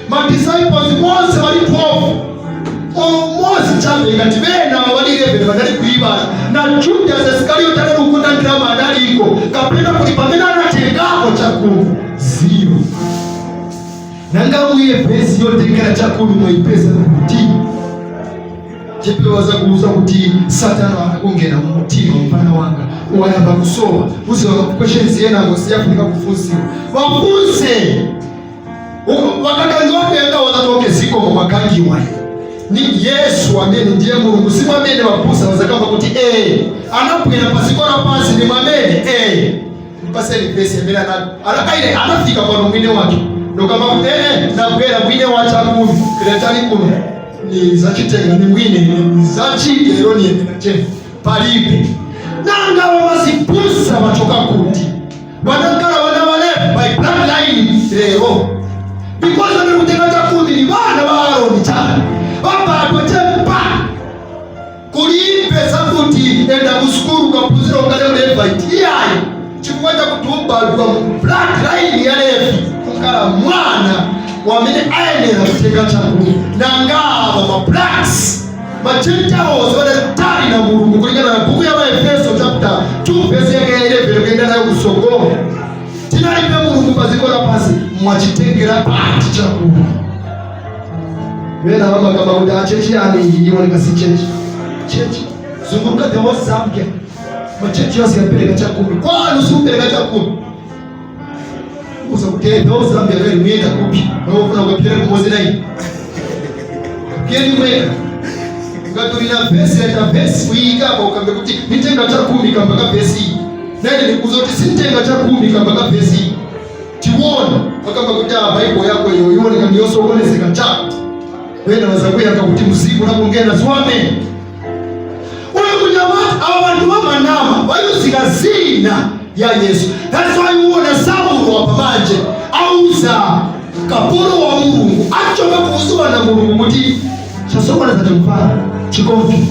Ma disciples bonse bali 12, umozi chabe ngati bena bali 11 banali kuibala na Judas Iskarioti anali kukunda ndalama analiko kapena kuti pamene anatengako chakumi? Zero. Nanga muye vesi yotengera chakumi mwaipeza kuti chipewaza kuuza kuti Satana anakungena mumutima, mfana wanga wayamba kusowa uziwa questions yenango siyafunika kufunsiwa, wafunse wakakangiwa kuenda watatoke ziko mwakangiwa ni Yesu amene ndiye Mulungu, si mwamene wapusa wazakamba kuti anabwera paziko la pansi ni mwamene mpaseni vesi amene anakaile anafika pano mwine wake ndokamba kuti nabwera mwine wa chakumi kiletani kuno ni zachitenga ni mwine ni zachigero ni che palibe. Nanga wamazipusa wachoka kuti wanangala wana walevi by bloodline lero because vamene kutenga chakumi ni vana va Aroni chana vabadwa chepa kulipe zakuti enda kusukulu kaphunzira ukale Levite iyayi, chifukwa chakuti ubadwa mu bloodline ya Levi kukhala mwana wamene ayenera kutenga chakumi. Nangava ma blacks, ma Gentiles vanali kutali na Mulungu kulingana na buku ya Maefeso chapter 2 verse yake ya 11 kuyenda nayo kusogolo, tinalibe Mulungu paziko lapansi, mwachitengera pati chakumi? Vena vamakamba kuti achechi yani iyi ioneka si chechi. Chechi zunguruka the whole Zambia, machechi yose yapereka chakumi. Kwanu siupereka chakumi, uza kuti the whole Zambia kali muyenda kupi? Naufuna ukapitira kumozi nayi keni mweka ngaturina vesi leta vesi kuyikapa ukambe kuti nitenga chakumi kamba ka vesi iyi, naine ndikuza kuti sintenga chakumi kamba ka vesi iyi. Tiwone akamba kuti a Baibo yako iyo ioneka ndiyosokonezeka cha wena wazakuyaka kuti mzimu nakungena ziwamene uyu munyamata. Ava vantu vamanama vayuzika zina ya Yesu. That's why uona Saulo apa manje auza kapolo wa Mulungu achoka kuuziwa na Mulungu kuti chasokoneza chimfana chikonki,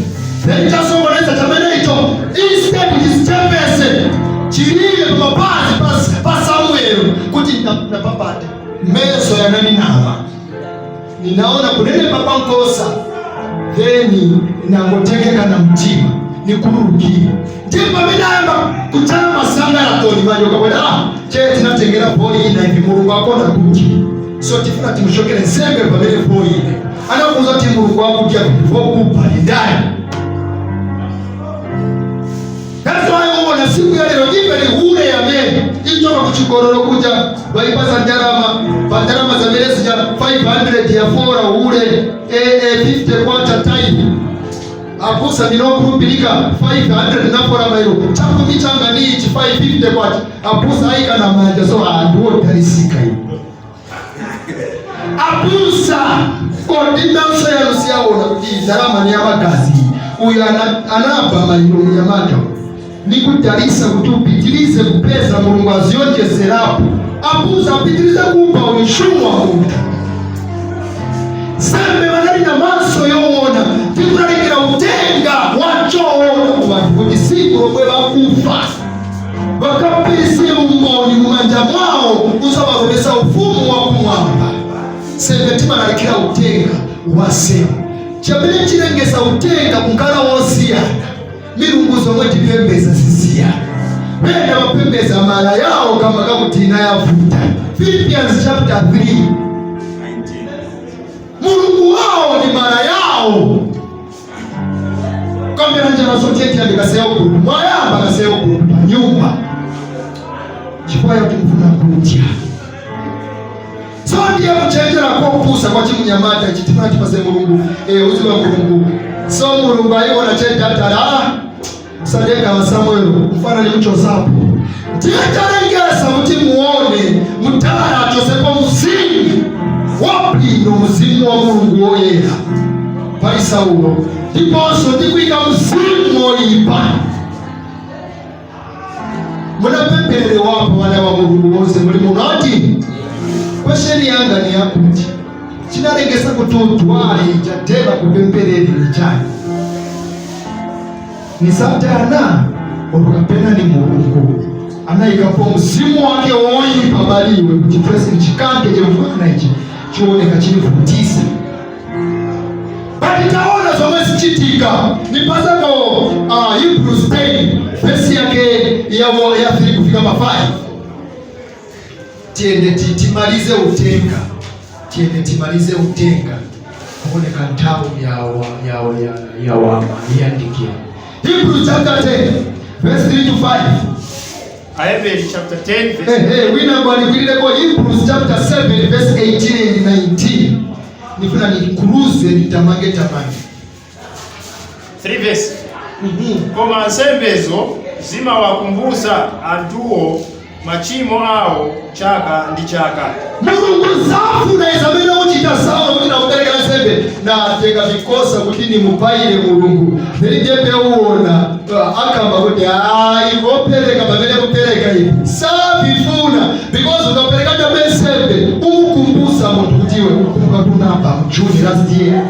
then chasokoneza chamene icho instead chisichepese chilile pamapazi pa Samuel kuti napapate meso yananinawa ninaona kunenepa kwa nkosa, then nangotekeka na mtima nikululukira. Ndiye pamene ayamba kuchaya masangalatoni manje ukabwera che tinatengera boyi ina ivi Mulungu akona kuti so tifuna timushokere nsembe pamene boyi ine anakuuza kuti Mulungu akudya vokupa ni ndani? That's why uona siku ya lero even hule yamene ichoka kuchigororo kuja vaipasa ndarama pa ndarama zamene zija 500 ya fora hule 50 kwacha time apusa ndinokulupilika 500 nafora mairo chakumi changa ni ichi 550 kwacha apusa aika na manja so andiwodalisika iwo apusa kodi maso yanu siyaona kuti ndalama ni yamagazi? Uyu anaba mairo yamata nikudalisa kuti upitilize kupeza Mulungu azionjezerapo. Apusa apitilize kupa uyu shumwa munthu sembe vanali na maso yoona tikulalikira utenga wachoona ku vanthu kuti siku lomwe vakufa vakapise umboni mumanja mwawo uzavalowesa ufumu wakumwamba. Sembe timalalikira utenga wasewu chamene chilengeza utenga kukhala wosiyana. Milungu zomwe tipembeza zisiyana, pena vapembeza mala yawo kamba kakuti ina yavuta. Philippians chapter 3, Mulungu wawo ni mala yawo kambira njala zotiyetiyambe kaseyo group mwayamba kaseyo group pa nyumba chifukwa yakuti mfuna kudya. So ndiye kuchenjera kopusa kwa chimunyamata ichi tifuna chipase Mulungu uziwa Mulungu so Mulungu ayiona chedatala sadeka wa Samuel mfana ni mchozapo ndiye talengesa kuti muone mutala achosepo mzimu wabwino, mzimu wa Mulungu woyera pali Saulo ndiponso ndikuyika mzimu woyipa. Munapemperere wapo vana wa Mulungu wonse muli munati question yanga ni yakuti chinalengesa kuti udwale ichateva kupempereri ni chani? Ni Satana or kapena ni Mulungu? Anayikapo mzimu wake woyipa baliwe kuti presi chikanke chemfana ichi chioneka chilivutisa. But taona zomwe zichitika nipasako Hebrews 10 verse yake ya 3 kufika pa 5. Tiende timalize utenga, tiende timalize utenga, kuoneka nthawi yawa iyandikira. Hebrews chapter 10 verse 3 to 5. Aheberi chapter 10 verse Hey, hey, wina ngwanikwilireko Hebrews chapter 7 verse 18 and 19. Nifuna nikuruze, nitamange tamange. 3 verse. Koma nsembezo zimawakumbutsa anthuwo machimo awo chaka ndi chaka. Mulungu zafuna izamene uchita sawa kuti nakupereka nsembe, natenga vikosa kuti nimupayire Mulungu, then ndiye uwona akamba kuti ayi, vopereka pamene kupereka ivi savifuna, because ukapereka chabe nsembe umukumbusa munthu kuti iwe ukumbuka kunamba mu June last year.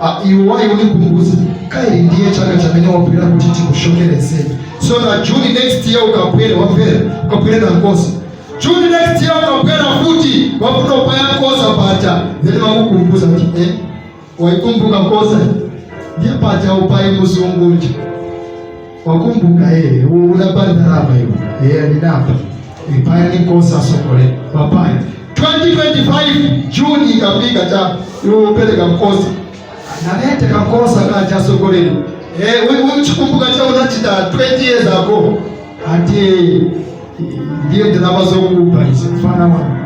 Ah, iwe wayi unikumbusa kaili, ndiye chaka chamene wabwera kuti tikushokere nsembe. So na June next year ukabwere, wamvera, ukabwere na nkosa. June next year ukabwera futi, wafuna upaya nkosa pacha, then wakukumbusa kuti waikumbuka nkosa ndiye pacha upaye muzunguja, wakumbuka unapa ndalama iwe, ninapa ipaya ni nkosa sokole wapaya. 2025 June ikafika cha iwe upereka nkosa, nalete kankosa kacha sokoleni, uchikumbuka cha unachita 20 years ago, ati ndiye ndalama zokupa izi mfana wangu.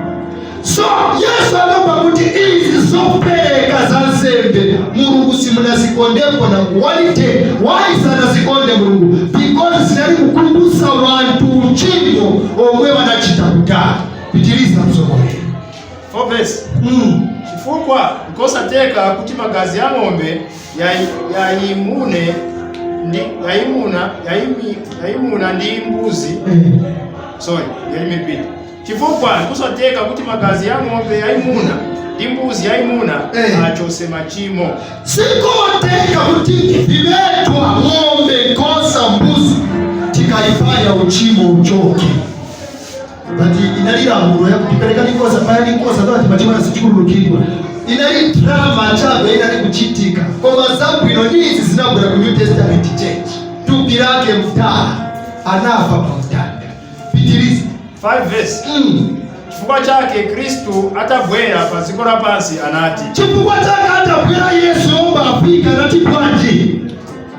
So Yesu akamba kuti izi zopereka za nsembe Mulungu simunazikondepo na kuwalite. Why sanazikonde Mulungu? Because zinali kukumbusa wanthu uchimo omwe wanachita kudala. Pitiriza, mtsogoleri. 4 verse. Chifukwa nkosateka kuti magazi ya ng'ombe yayimune ndi yayimuna yayimuna ndi mbuzi. Sorry, let me repeat. Chifukwa nkosateka kuti magazi ya ng'ombe yayimuna ndi mbuzi yayimuna achose machimo. Sikoteka kuti vivetwa ng'ombe, nkosa, mbuzi tikaipaya uchimo uchoke, but inali lamulo yakuti perekani nkosa, payani nkosa tati machimo yasichikululukidwa. Inali drama chabe inali kuchitika, koma zabwino ndizi zinabwera ku New Testament Church, thupi lake mtala anafa pa mtanda. Pitiriza. 5 verse. Chifukwa chake Khristu atabwera pa dziko lapansi anati, Chifukwa chake atabwera Yesu omba afika anati bwanji?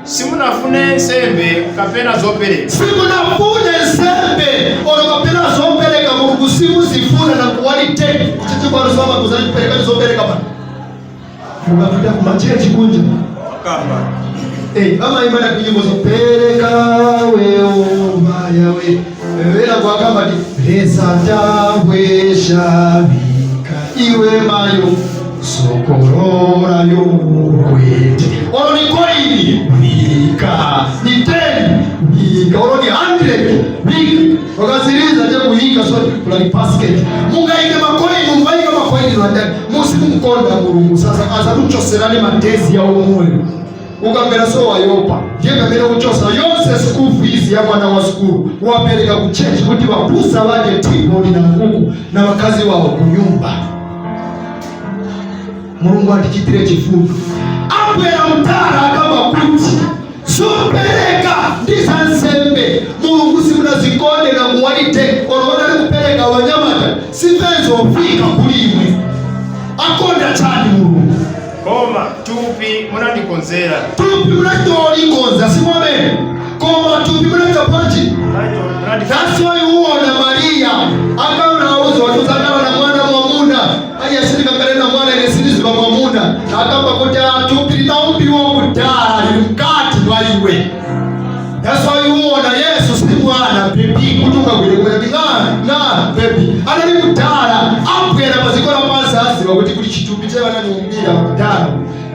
Simunafune nsembe kapena zopereka, Simunafune nsembe olo kapena zopereka. Mulungu simuzifuna na kuwalite kuchichikwano kuzalipereka zopereka pano mukapita kumachechi kunja. Kamba. Amaimba na kunyimbo zopereka weomba yawe wera kwakamba ti lesa tambweshavika iwe mayo sokorora yokwete, olo ni coin vika, ni 10 vika, olo ni 100 vika, wakasiriza je kuyika so kulali basket mungaike macoin, mungaike macoin lwandani musi mumukonda Mulungu. Sasa azakuchoserani matezi ya umoyo ukamvera so wayopa, ndiye pamene uchosa yonse school fees ya mwana wa skulu wapereka ku church kuti vapusa vadye tiboni na nkuku na wakazi wawo kunyumba. Mulungu atichitire chifundo. Abwera mtara akamba kuti zopereka ndi za nsembe Mulungu simunazikonde na muwalite olowona likupereka wanyamata sipenzofika kulimwe. Akonda chani Mulungu? Koma thupi munandikonzera. Tupi munatolikonza simwamene, koma tupi munatapanji. That's why uona Maria akaona auzo watuzakala na mwana mwamuna ali asilikangale na mwana ile siliziba mwamuna, akamba kuti tupi linaumbiwa kudala, lili mkati mwa iwe. That's why uona Yesu si mwana baby kuti ungagwire kuti na na baby anali kudala. Abwera paziko la pansi aziwa kuti kuli chitupi cha vananiumbira kudala,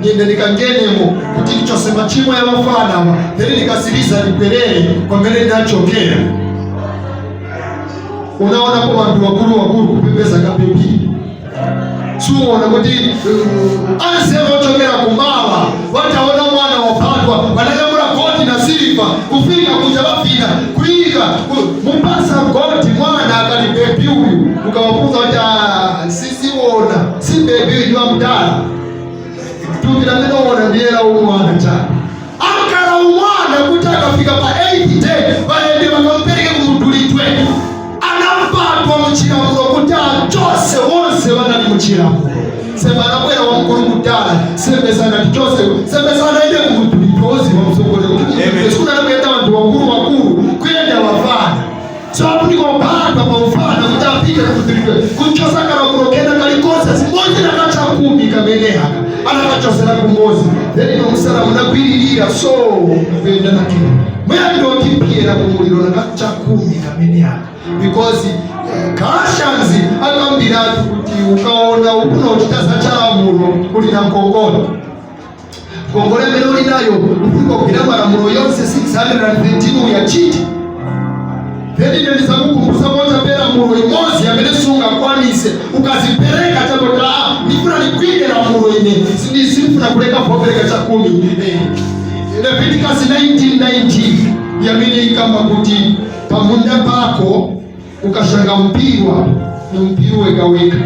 ninde nikangenemo kuti ndichose machimo ya mafana awa, then nikasiriza nibwerere kwamene ndinachokera. Unaonapo vantu wakulu wakulu kupembeza kababy? Suona kuti anzeru ochokera kumawa wataona mwana wapatwa, wananyamula gold na silver kufika kuja vafina kuyika. Ukawafunza kuti, "Ah, sisiona si baby ni wamdala." Tupi lamene uona ndiyela umwana chake akala umwana kuti akafika pa 8 day vaende vakamupereke kumudulidwe. Anapatwa muchilamulo kuti achose wonse vanali muchilamulo. Sembe anabwera wamkulu kudala, sembe sanatichose, sembe sanaende kumudulidwe. Oziva msogolero kuti kumudulidwe sikunali kuyenda vantu wakulu wakulu, kuyenda wafana. So akuti kopatwa paufana kuti apite kumudulidwe kuchosa kalamulo kena kalikonse zimodzi nakachakumi kamene haka anakachosera kumozi. Then nomusala munagwiririra, so kuyenda nakero muyando tipiyera kumuliro nakachakumi kamene haka, because Galatians akambiratu kuti ukaona ukunochita za chalamulo uli na mkongole. Ngongole imene uli nayo ufunika kugwira malamulo yonse 613 uyachite. Then ine ndizakukumbutsa mochapera mulo imodzi amene sungakwanise ukazipereka chakoti, "Ah, ndifuna ndigwire lamulo ine, sindifuna kuleka popereka chakumi." Leviticus 19:19 yamene ikamba kuti pamunda pako ukashanga mpirwa ni mpiru wekaweka,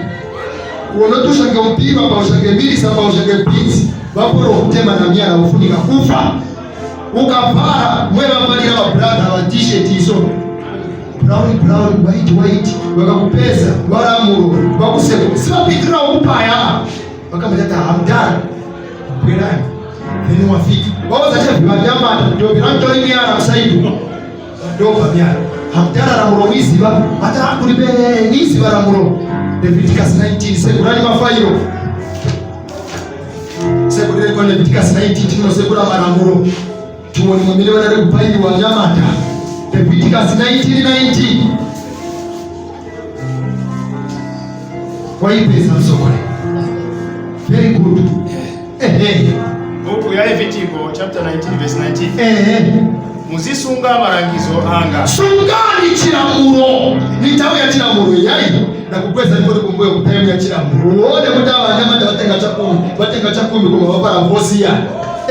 unoti ushange mpirwa pa ushange mbirisa pa ushange beans, vaporo kutema na myala, ufunika kufa. Ukavara mwe vavalira vabrother va T-shirt iso brown brown, white white, vakakupeza valamuro vakuseko sivapitirira upaya vakambatata hamdara bwerani. Then wafika vaoza chevi vanyamata ndobvira mutori miyara kusaidu ndopa miyara hamdara ramuro mwiziva ata kulibe niziva ramuro. Leviticus 19, sekurani mafairo, sekurire kwa Leviticus 19, tinosekura maramuro tione mwamene vanari kupayiwa nyamata. Leviticus 19:19 waipeza msokole? Very good, ehe. Buku ya Levitiko chapter 19 verse 19. Ehe. Muzisunga malangizo anga. Sungani chilamulo. Ni nthawi ya chilamulo yayi nakugweza ndikoti kumbuyo ku time ya chilamulo uone kuti ava anyamata vatenga chakumi, vatenga chakumi koma vapala vosiya.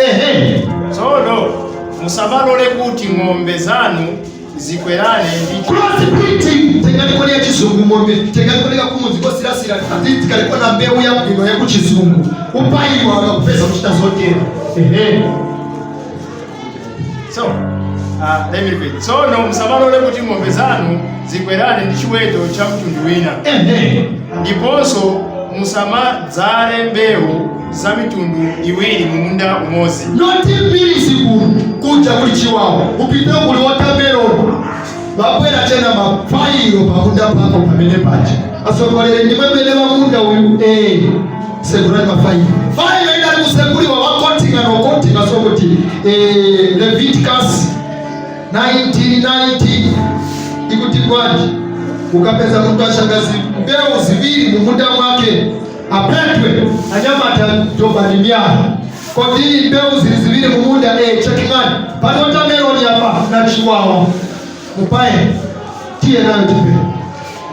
Ehe. Tsono musamalole kuti ng'ombe zanu zikwerane ndi Cross breeding. Tengani ya chizungu mombe, tengani koni kakumudzi kosirasira ati tikaliko na mbewu yabwino yakuchizungu, upayiwa akakupeza kuchita zotera. Ehe. So, let me repeat. Tsono musamalole kuti ng'ombe zanu zikwerane ndi chiweto cha mtundu wina. Ehe. Ndiponso musamadzale mbewu za mitundu iwiri mu munda umodzi. Noti mbiri zikulu kuja kuli chiwawa, upite kuli watermelon, vabwera chena mafairo pamunda pako pamene paja. Asogolere ndimwe mene vamunda uyu sekurani mafairo, fairo inali kusekuliwa vakotinga nokotinga. So kuti Leviticus 1990 ikuti bwanji? Ukapeza muntu ashangazi mbewu ziwiri mumunda mwake apetwe. Anyamata tobani myala kodi mbewu zili ziwiri mumunda, chaking'ani pali watermelon apa na chiwawa, mupaye tiye nayo tipe.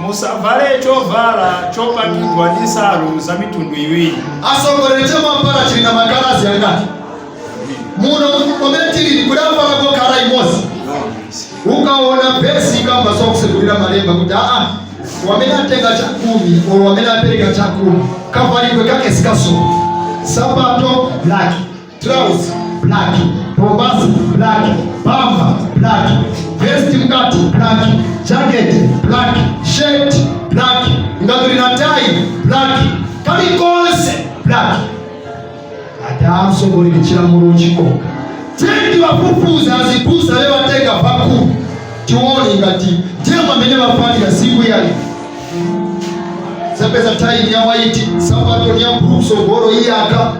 Musavale chovala chopangidwa ndi nsalu za mitundu iwiri. Asongolere, chemwambala chili na makalazi angati? Muno pamene tilili kudambalako colour imodzi. Ukaona vesi ikamba sokusekulira malemba kuti aa wamene atenga chakumi olo wamene apereka chakumi kavalidwe kake sikaso sapato black, trouser black, bombasi black, pamba black, vest mkati black, jacket black, shirt black, ngati na tai black, kalikonse black. Ati amsogolere chilamulo chikoka tendi vafufuza azibusa vevatenga vakulu tione ngati ndiye mwamene vafanira siku yali zapeza tai ya white, sapato ya blue, sogolo iyaka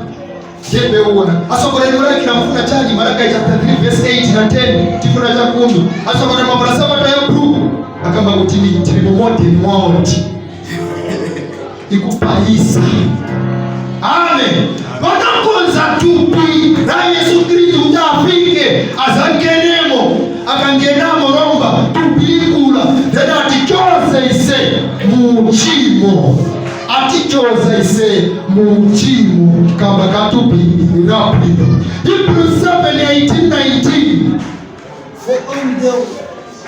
ndepeuona. Asogolere mulalikira mfuna chani? Malaki chapter 3 verse 8 na 10, tifuna cha kumi. Asogolere mapula sapato ya blue, akamba kuti ni tili mu modern world ikupayisa. Amen. Vakakonza tupi la Yesu Kristu kuti afike azangenemo. Akangenamo lomba tupi likula, then atichoze ise muchimo, atichoze ise muchimo kamba katupi lapino. Hebrews 7 18 19.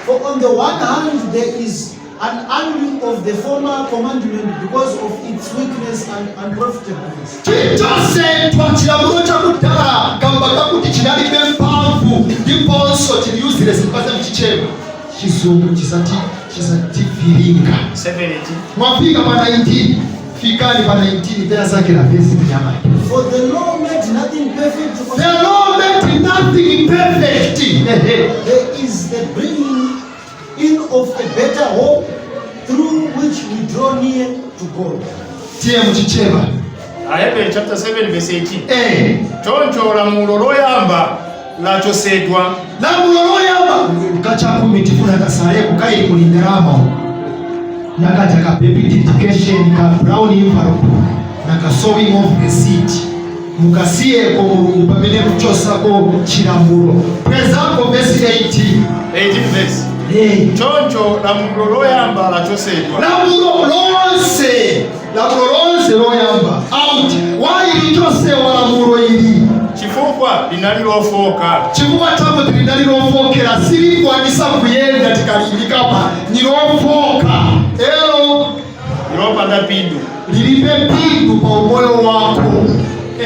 For on the one hand there is An annulling of the former commandment because of its weakness and unprofitableness. Chichosedwa chilamulo chakudala kamba kakuti chinalibe mphamvu ndiponso chili useless. Mpase mchichewa, Chizungu chisativiringa. 7:18. Mwafika pa 19, fikani pa 19 penasakira vesi mnyamake. For the law made nothing perfect. The law made nothing perfect. Ehe. There is the bringing in of a better hope through which we draw near to God. Tiye muchichewa. Aheberi chapter 7 verse 18. Eh. Choncho lamulo loyamba lachosedwa. Lamulo loyamba kachakumi tifuna kasaleko kaili kulindarama nakaja ka baby dedication, ka brown envelope na ka sowing of the seed. Mukasiyeko Mulungu pamene muchosako chilamulo. Prezako verse 18. 18 verse. Eh. Choncho lamulo loyamba lachosedwa. Lamulo lonse, lamulo lonse loyamba out. Why lichosewa lamulo ili? Chifukwa linali lofoka. Chifukwa chakuti linali lofokera, silikwanisa kuyenda tikalimbikapa, ni lofoka elo. Lopanda pindu. Lilibe pindu pa umoyo wako.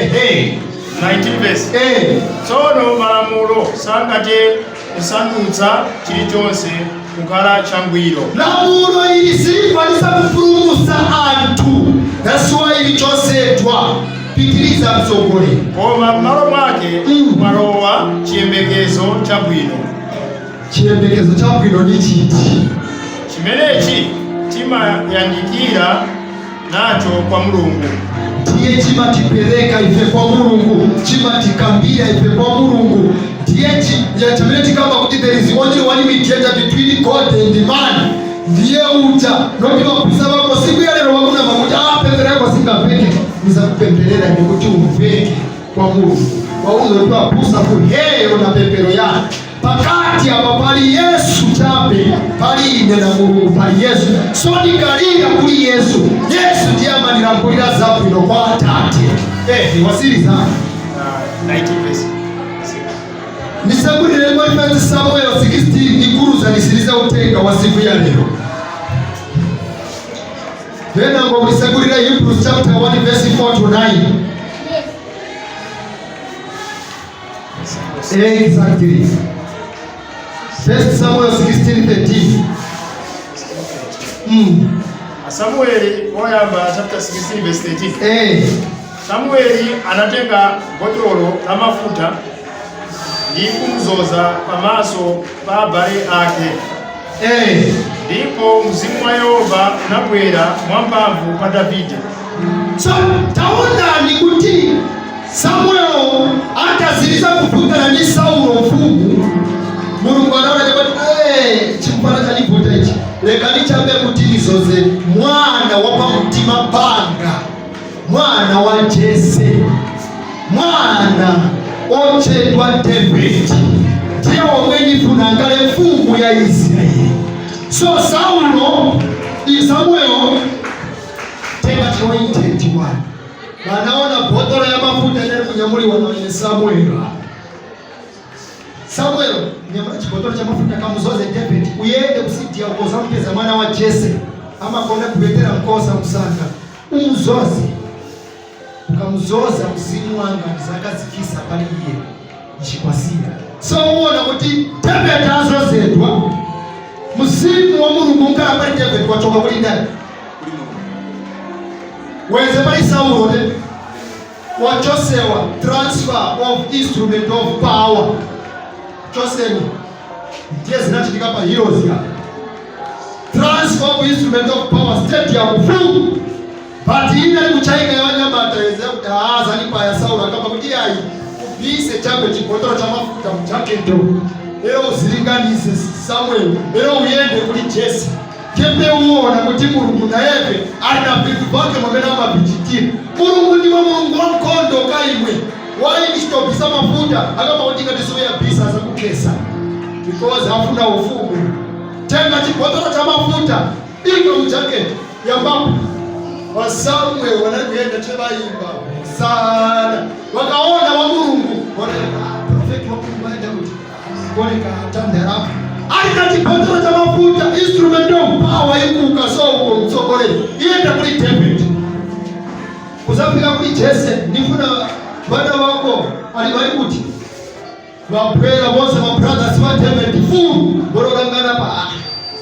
Ehe. 19 verse. Eh. Tsono malamulo sangathe kusandutsa chilichonse kukhala changwiro. Lamulo ili silikwanisa kupulumutsa anthu. That's why ilichosedwa. Pitiriza, mtsogoleri. Koma m'malo mwake mwalowa chiyembekezo chabwino. Chiyembekezo chabwino ni chiti? Chimenechi timayandikira nacho kwa Mulungu. Ndiye chimatipereka ife kwa Mulungu, chimatikambira ife kwa Mulungu. Ndiye chamene tikamba kuti there is only one mediator between God and man, ndiye uja. Noti vaphunzitsa vako siku ya lero vakunamba kuti ah, pemphero yako singapeke, nizakupempherera ndikuti umveke kwa Mulungu. Wauza kuti wapusa kuheyo na pemphero yake. Pakati apa pali Yesu chabe, pali ine na Mulungu pali Yesu. So ndikalira kuli Yesu, Yesu ndiye amanilankhulira zabwino kwa Atate. Eh, wasiriza. 19 verse 6. Nisagulire mwali Samuel 16 nikuruza nisiriza utenga wa siku ya lero. Venango mulisagulira Hebrews chapter 1 verse 4 to 9. Exactly. First Samuel 16 13. Samueli woyamba chapter 16 verse 13. Eh. Samueli anatenga botolo la mafuta ndi kumudzoza pamaso pa abale ake. Eh. Ndipo mzimu wa Yehova unabwera mwamphamvu pa Davide. So taonani kuti Samuel ataziriza kuvutana ndi Saulo mfumu, Mulungu anaona chapati chimfana chanivuta ichi, lekani chabe kuti nizoze mwana wa pamtima panga, mwana wa Jese, mwana ochedwa David, ndiye womwe ndifuna ngale mfumu ya Israeli. So Saulo, Samuel tenga anointed one, wanaona botolo ya mafuta inali kunyamuliwa na wenye Samuel. Samuel nyamula chibotolo cha mafuta, kamuzoze David, uyende kusidia ukozampeza mwana wa Jese amakonda kuvetera mkosa msanga, umuzoze. Ukamuzoza, mzimu wanga ndizakazikisa pali iye nchikwasiya. So uwona kuti David azozedwa, mzimu wa Mulungu nkala pali David, wachoka kuli ndani? Wenze pali Saulo ne wachosewa. Transfer of instrument of power, choseni. Ndiye zinachitika pa Heroes ya transfer of instrument of power, stadium full, but ine kuchaika yawanyamata yeze kuti azanipaya. Saulo akamba kuti ayi, ubise chabe chibotolo cha mafuta mujaketo lero, uzilinganise Samuel, lero uyende kuli Jese kembe uwona kuti Mulungu nayepe ali na vintu vake mwamene amavichitira. Mulungu ndiwe Mulungu wa mkondo kaimwe wayi ndichitobvisa mafuta akamba kuti ngati soyabvisa azakukesa because afuna ufumu. Tenga chibotolo cha mafuta, inga mujaketi yambapo. Wasamuel wanali kuyenda chevaimba sana, wakaona wa Mulungu, profeti wa Mulungu aenda kuti kuoneka tandarapo. Ali na chibotolo cha mafuta, instrument of power ikuka soko mtsogoleri iyenda kuli David, kuzafika kuli Jese. Ndifuna vana vako ali vali kuti vabwera bonse, mabrothers va David, full bolokangana pa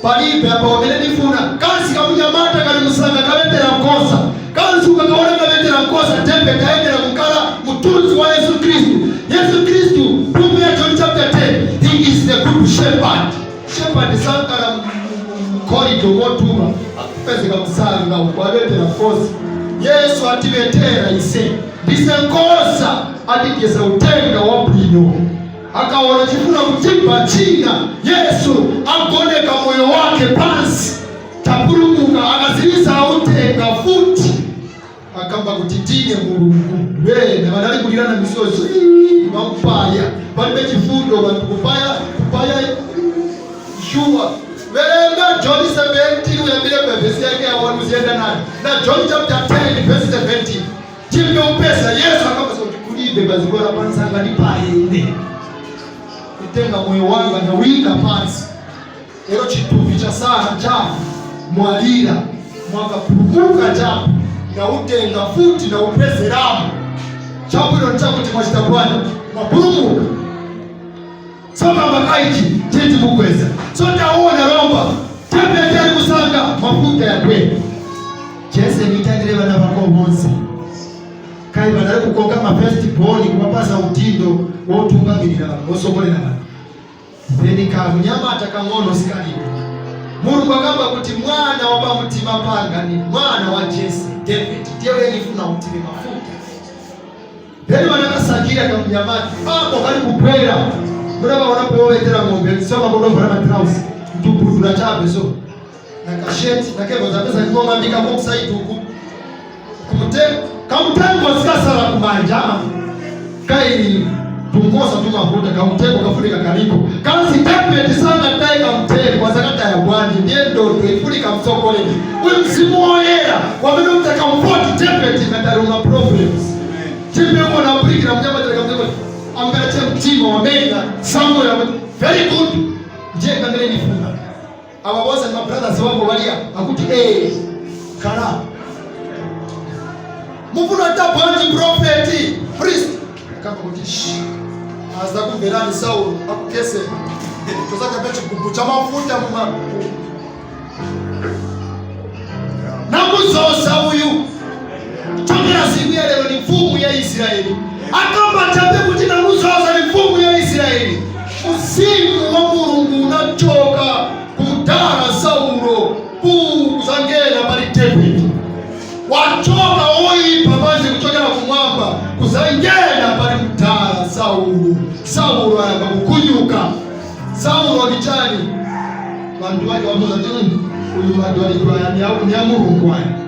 palibe apa wamene ndifuna. Kansi kamunyamata kali musanga kavetera nkosa. Kansi ukakaona kavetera nkosa, David aendera kukala mutunzi wa Yesu Kristu. Yesu Kristu, buku ya John chapter 10, he is the good shepherd. Shepherd sankala mcorridor motuma, akupezeka musanga uko avetera nkosa. Yesu ativetera ise, ndise nkosa, atidyesa utenga wa bwino. Akaona chifuna kuchimba china, Yesu agoneka moyo wake pansi, tapulumuka. Akazilisa autenga futi, akamba kuti ndine Mulungu. Wena vanali kulirana misozi, vampaya palibe chifundo, vantu kupaya kupaya shuwa. Verenga John 17, uyambire pavhesi yake yaone uzienda nayo, na John chapter 10 verse 17, chimbe upesa. Yesu akamba kuti kulibe paziko lapansi angandipaye, kutenga moyo wanga nawika pansi. Ero chituvi cha sana chapo mwalira mwakapulumuka, chapo nautenga futi naupezeramo. Chabwino nchakuti mwachita bwana, mwapulumuka. Sokamba kaichi chiti mukweza. So taona romba David ali kusanga mafuta ya kweli. Jese, nitandire vana vako vonse kai vanali kukonga ma first born, kuwapasa utindo wotungamirira, wosokolera vanhu. Then kamunyamata kang'ono sikalipo. Mulungu akamba kuti mwana wa pamutima panga ni mwana wa Jese, David, ndiye nifuna utire mafuta. Then vanakasakira kamunyamata apo kali kupwera. Munavaona powetera ng'ombe soma kunovhura matrausi, mtupudura chabe so na kasheti nakevo zapesa ngomambika kokusaidi uku kamutengo sikasala kumanja kai tungosa tumafuta, kamutengo kafunika kaliko kansi. David sanga tayi kamutengo asakataya bwanji? Ndiye ndodo ifunika mtsogoleri uyu. Mzimu woyera wamene utacomfort David ngatali una problems, chimbe unapulikira mnyamata kamutengo amvera mtima wamena Samuel amati very good, ndiye kangele nifunga. Aba bose ma brothers wako balia akuti kala mufuna tabwanji prophet, priest akamba kuti shh, aza kumverani Saulo akukese tozakape chigubhu cha mafuta muma namuzosa uyu. Chokera siku ya lero ni mfumu ya Israeli. Akamba chape kuti namuzosa ni mfumu ya Israeli. Uzimu wa Mulungu unachoka kumudala Saulo kuzangena pali David. Wachoka oipa pansi kuchokera kumwamba kuzangena pali mudala Saulo. Saulo ayamba kukunyuka. Saulo ni chani? Vantu vake vamuza ti uyu vantu valikuaya ni ya Mulungu aya.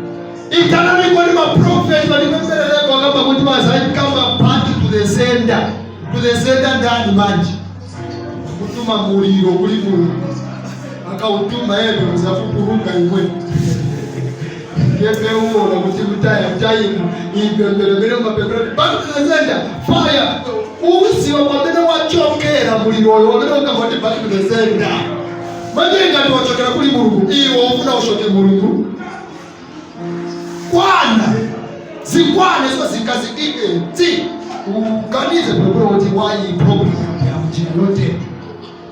Itanani kwani maprofeti valimemberereko akamba kuti vazaikamba back to the sender, to the sender. Ndani manje kutuma muliro kuli Mulungu akautuma yeye uzafupuruka imwe yepe uona kuti kutaya kutaimu ipembelembele mapembele back to the sender fire. Usiwa pamene wachokera muliro oyo wamene ukambati back to the sender. Manje ngati wachokera kuli Mulungu, iwe ufuna ushoke Mulungu kwana zikwane so zikazikike ti uganize bwinobwino kuti why problem ya mjira yote.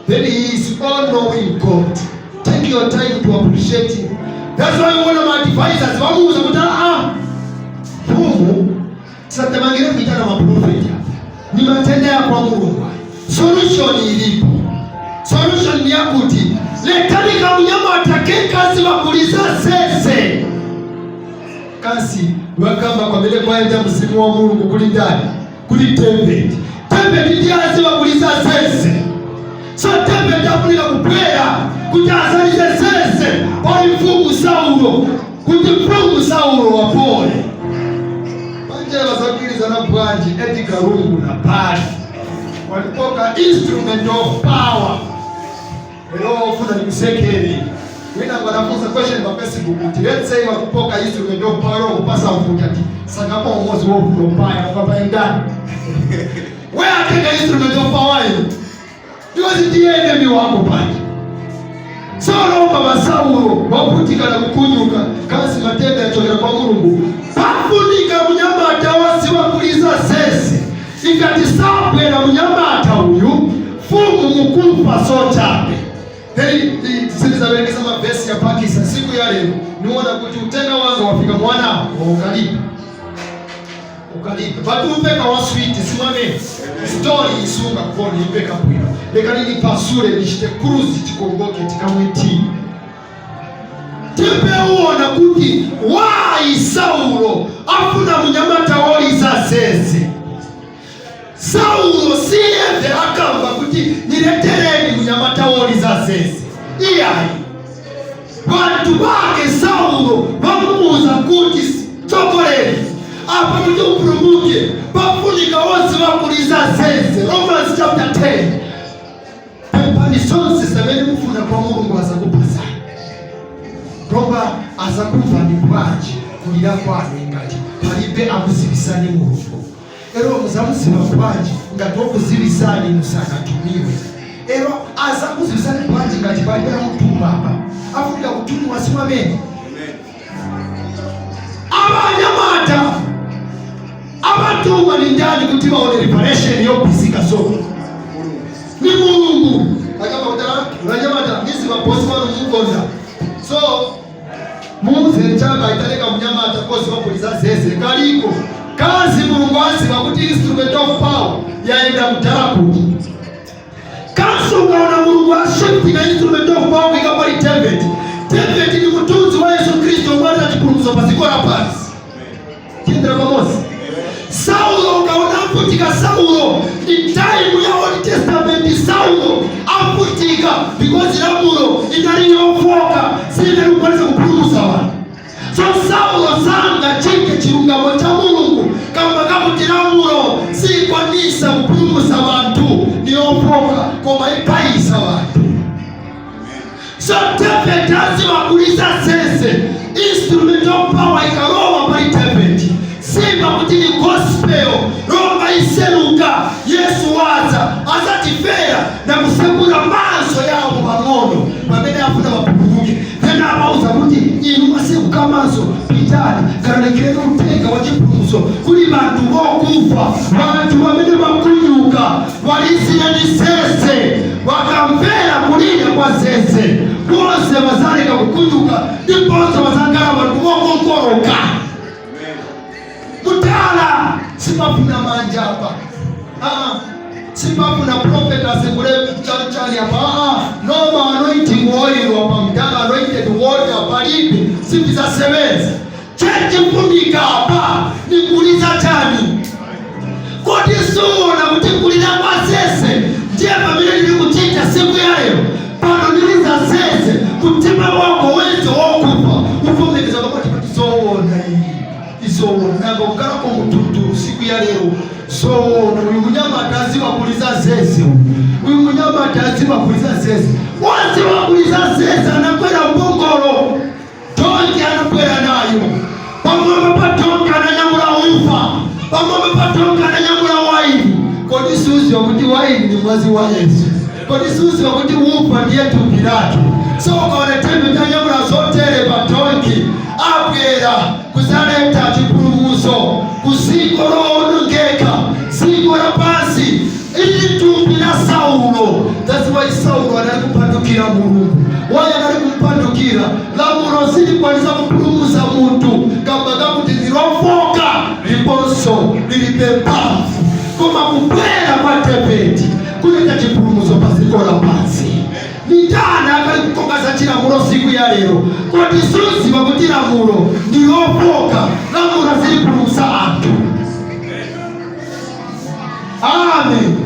Then he is all knowing God. Take your time to appreciate him. That's why one of my advisors vamuuza kuti ah, mfumu, tisatamangire kuitana maprofeti apa, ni matenda ya kwa Mulungu aya. Solution ilipo. Solution ni yakuti letani kamunyama atake vakuliza zeze. Kasi wakamba kwamene kwaenda mzimu wa Mulungu kuli ndani? Kuli David. David ndiye azivakuliza zeze. So David afunika kubwera kuti azalize zeze pali mfumu Saulo, kuti mfumu Saulo wapole. Manje vasakilizana bwanji Edgar Lungu na pali walipoka instrument of power? Lero ofuna nikusekeri wina ngwanafunza question pa Facebook kuti let's say wakupoka instrument of power, kupasa mfuta ti sakapo umozi wovulo paya ukapaendani we atenga instrument of power iyo because ndiye enemy wako panje. Solomba basaulo wavutikana kukunyuka kasi matenda yachokera kwa Mulungu. Pafunika munyamata waziwa kuliza zeze. Ikati sabwera munyamata uyu, fumu mukufa sochape. Then silizaberekeza mavesi ya pakisa siku ya lero, niona kuti utenga wanga wafika mwana ukalipa ukalipa, but umpeka wa sweet simame story isunga koni impeka bwino. Leka nilipasule nichite cruise tikongoke tikamwiti timpeuona kuti why Saulo afuna munyamata woliza zeze. Saulo siyeve akamba kuti niletereni munyamata woliza zeze, iyayi. Bantu bake Saulo bamubuuza kuti chokoleni apa kuti upulumuke pafunika wonse bakuliza zeze. Romans chapter 10, pempani zonse zamene mufuna kwa Mulungu, azakupasani. Lomba azakumvani bwanji kulira kwanu ngati palibe akuzivisani Mulungu? Ero muzamuziva bwanji ngati wokuzivisani musanatumiwe? Ero azakuzivisani bwanji ngati palibe amutuma? Apa afunika kutumiwa, simwamene abanyamata abatuma ni ndani kuti baone revelation yobisika? So ni Mulungu akamba kuti vanyamata nizi vabosi vano mukonda, so muuze chamba italeka munyamata kozi vakuliza zeze kaliko kazi. Mulungu aziva kuti instrument of power yaenda mudhara kuti kanso. Ukaona Mulungu ashiftinga instrument of power kuika pali David, David ni mutunzi wa Yesu Kristo mwana chipulumutso paziko la pansi. Tiyendera pamozi. Saulo ukaona avutika, Saulo ni time ya Old Testament. Saulo avutika because lamulo inali yofoka, sinali kukwanisa kupulumutsa vantu. So Saulo sanga chike chilungamo cha Mulungu kamba kakuti lamulo sikwanisa kupulumutsa vantu, ni yofoka koma ipayisa vantu. So David azivakulisa zeze, instrument of power ikalowa pali David, simba kuti ni gospel lomba iseluka. Yesu waza azatifera na kusekula maso yawo pang'ono pamene afuna vapulumuke. Then amauza kuti inu mwasekuka maso, pitani kalalekeni utenga wa chipulumutso kuli vantu vokufa, vantu vamene vakunyuka walisiyeni zeze. Vakamvera kulira kwa zeze, bonse vazaleka kukunyuka ndiponso vazakhala vantu vokonkoloka. Mutala simafuna manja apa. Ah, simafuna prophet asekule chali apa. Ah, no ma anointing oil apa mtala, anointed water palibe, simbizasebenza. Chechifunika apa ni kuliza chani? Kodi suona kuti kulira kwa zeze ndiye pamene ndili kuchita siku ya lero pano? Ndiliza zeze, mtima wako wenze wokufa uvomekeza pakati pati zoona iyi izoona nanga kukalako mututu siku ya lero zoona. Uyu munyamata aziwa kuliza zeze, uyu munyamata aziwa kuliza zeze, waziwa kuliza zeze. Anakwera mbongolo, donkey anakwera nayo. Pamwamba pa donkey ananyamula ufa, pamwamba pa donkey ananyamula waini. Kodi suziwa kuti waini ni mwazi wa Yesu? Kodi suziwa kuti ufa ndiye thupi lake? So ukaona tembe tanyamula zotere pa donkey, abwera kuzaleta chipulumutso ku dziko lowonongeka, dziko lapansi ili thupi la Saulo. That's why Saulo anali kupandukira Mulungu. Why anali kumpandukira? Lamulo silikwanisa kupulumutsa munthu kamba kakuti ndilofoka liponso lilibe mphamvu, koma kubwera kwa Davidi kuleta chipulumutso pa dziko lapansi. Ndani akali kukonga za chilamulo siku ya lero? Kodi suziwa kuti lamulo ndilofoka? Lamulo silipulumutsa anthu. Amen.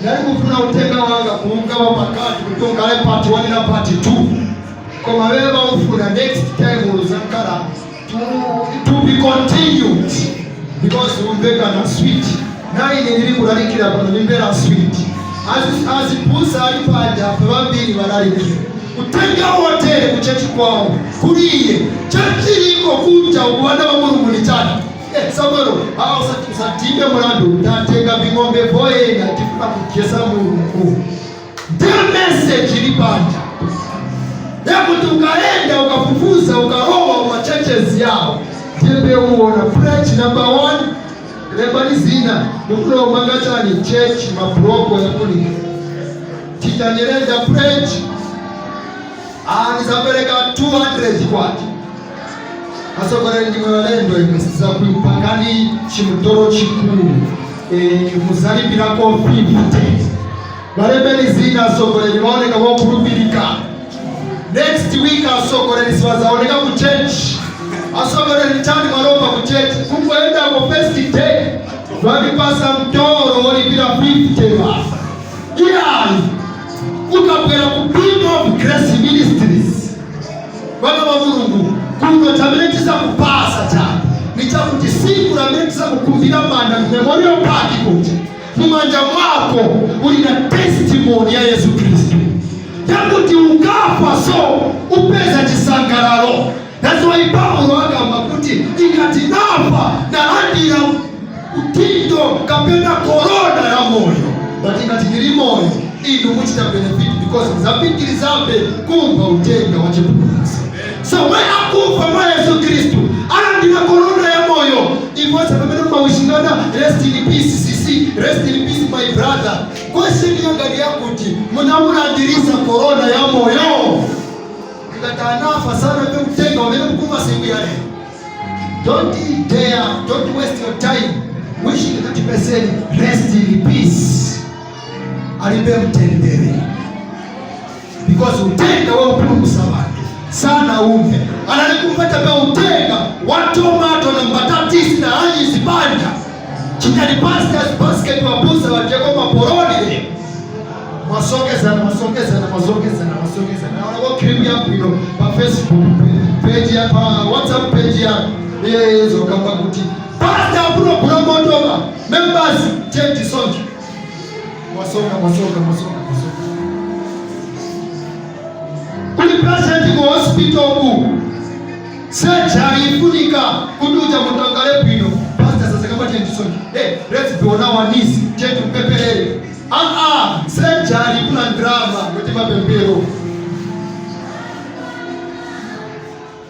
Ndali kufuna utenga wanga kuugawa pakati kuti ungale part 1 na part 2, koma wewe ufuna next time uzankala to be continued because umveka na sweet naine ndili kulalikira pano nimvera sweet. Azipusa ali paja apa vambiri valalikira kutenga wotere kuchechi kwawo kuliye chechiliko kunja uku vana va Mulungu ni chani? Samuel, usatibe mulandu, tatenga ving'ombe voyenda tifuna kugesa Mulungu. Ndiyo message ili panja. Yakuti ukaenda ukafufuza ukarowa ma churches yawo, ndiye uona pledge number one. Lembani zina mukulo manga chani church mabloko yakuli titanyerenda pledge anizapereka 200 kwacha. Asokoleni, ndimwe walendo imwe, sizakuipangani chimutoro chikulu, muzalipirako 50. Balembeni zina asokoleni waoneka wokulupirika. Next week asokoleni siwazaoneka ku church. Asokoleni, chani malomba ku church? Kungoendako first day, vanipasa mtoro wolipira 50 basa. Iyayi, ukabwera ku Beam of Grace Ministries, vana va Mulungu, kuno chamene tisakupasa chani ni chakuti siku lamene tisakukumbira manda Memorial Park, kuti mumanja mwako uli na testimony ya Yesu Kristu, yakuti ukafa so upeza chisangalalo. That's why Paulo akamba kuti ikati nafa nalandira utindo kapena korona ya moyo, but ikati ndili moyo inu muchita benefit because muzapitirizabe kumva utenga wa chipulumutso. So we akufa mwa Yesu Kristu alandira korona ya moyo. Ivonse pamene mumawishingana "Rest in peace cc, rest in peace my brother", question yanga ni yakuti munamulandirisa korona ya moyo? Ikati anafa sana pe utenga wamene mukumva siku ya lero, don't dare, don't waste your time wishing that person rest in peace. Alibe mtendere because utenga waupulumusa bantu sana umve analikumveta pe utenga wa tomato na mbatatisi na anyi zipanda chitali pastors basket wapusa wateko maporoni leo. Mwasongezana, mwasongezana, mwasongezana, mwasongezana. Naona kwa clip ya bwino pa Facebook page ya, pa WhatsApp page ya yezo kamba kuti pastor apunogula motoka, members change sonke. Mwasonga, mwasonga, mwasonga, mwasonga. Kuli patient ku hospital ku surgery ifunika kuti uja muntu angale bwino, pastor sasa kamba change sonke, hey, let's be on our knees, change mpepelele. Ah ah, surgery kuna drama kuti mapempero.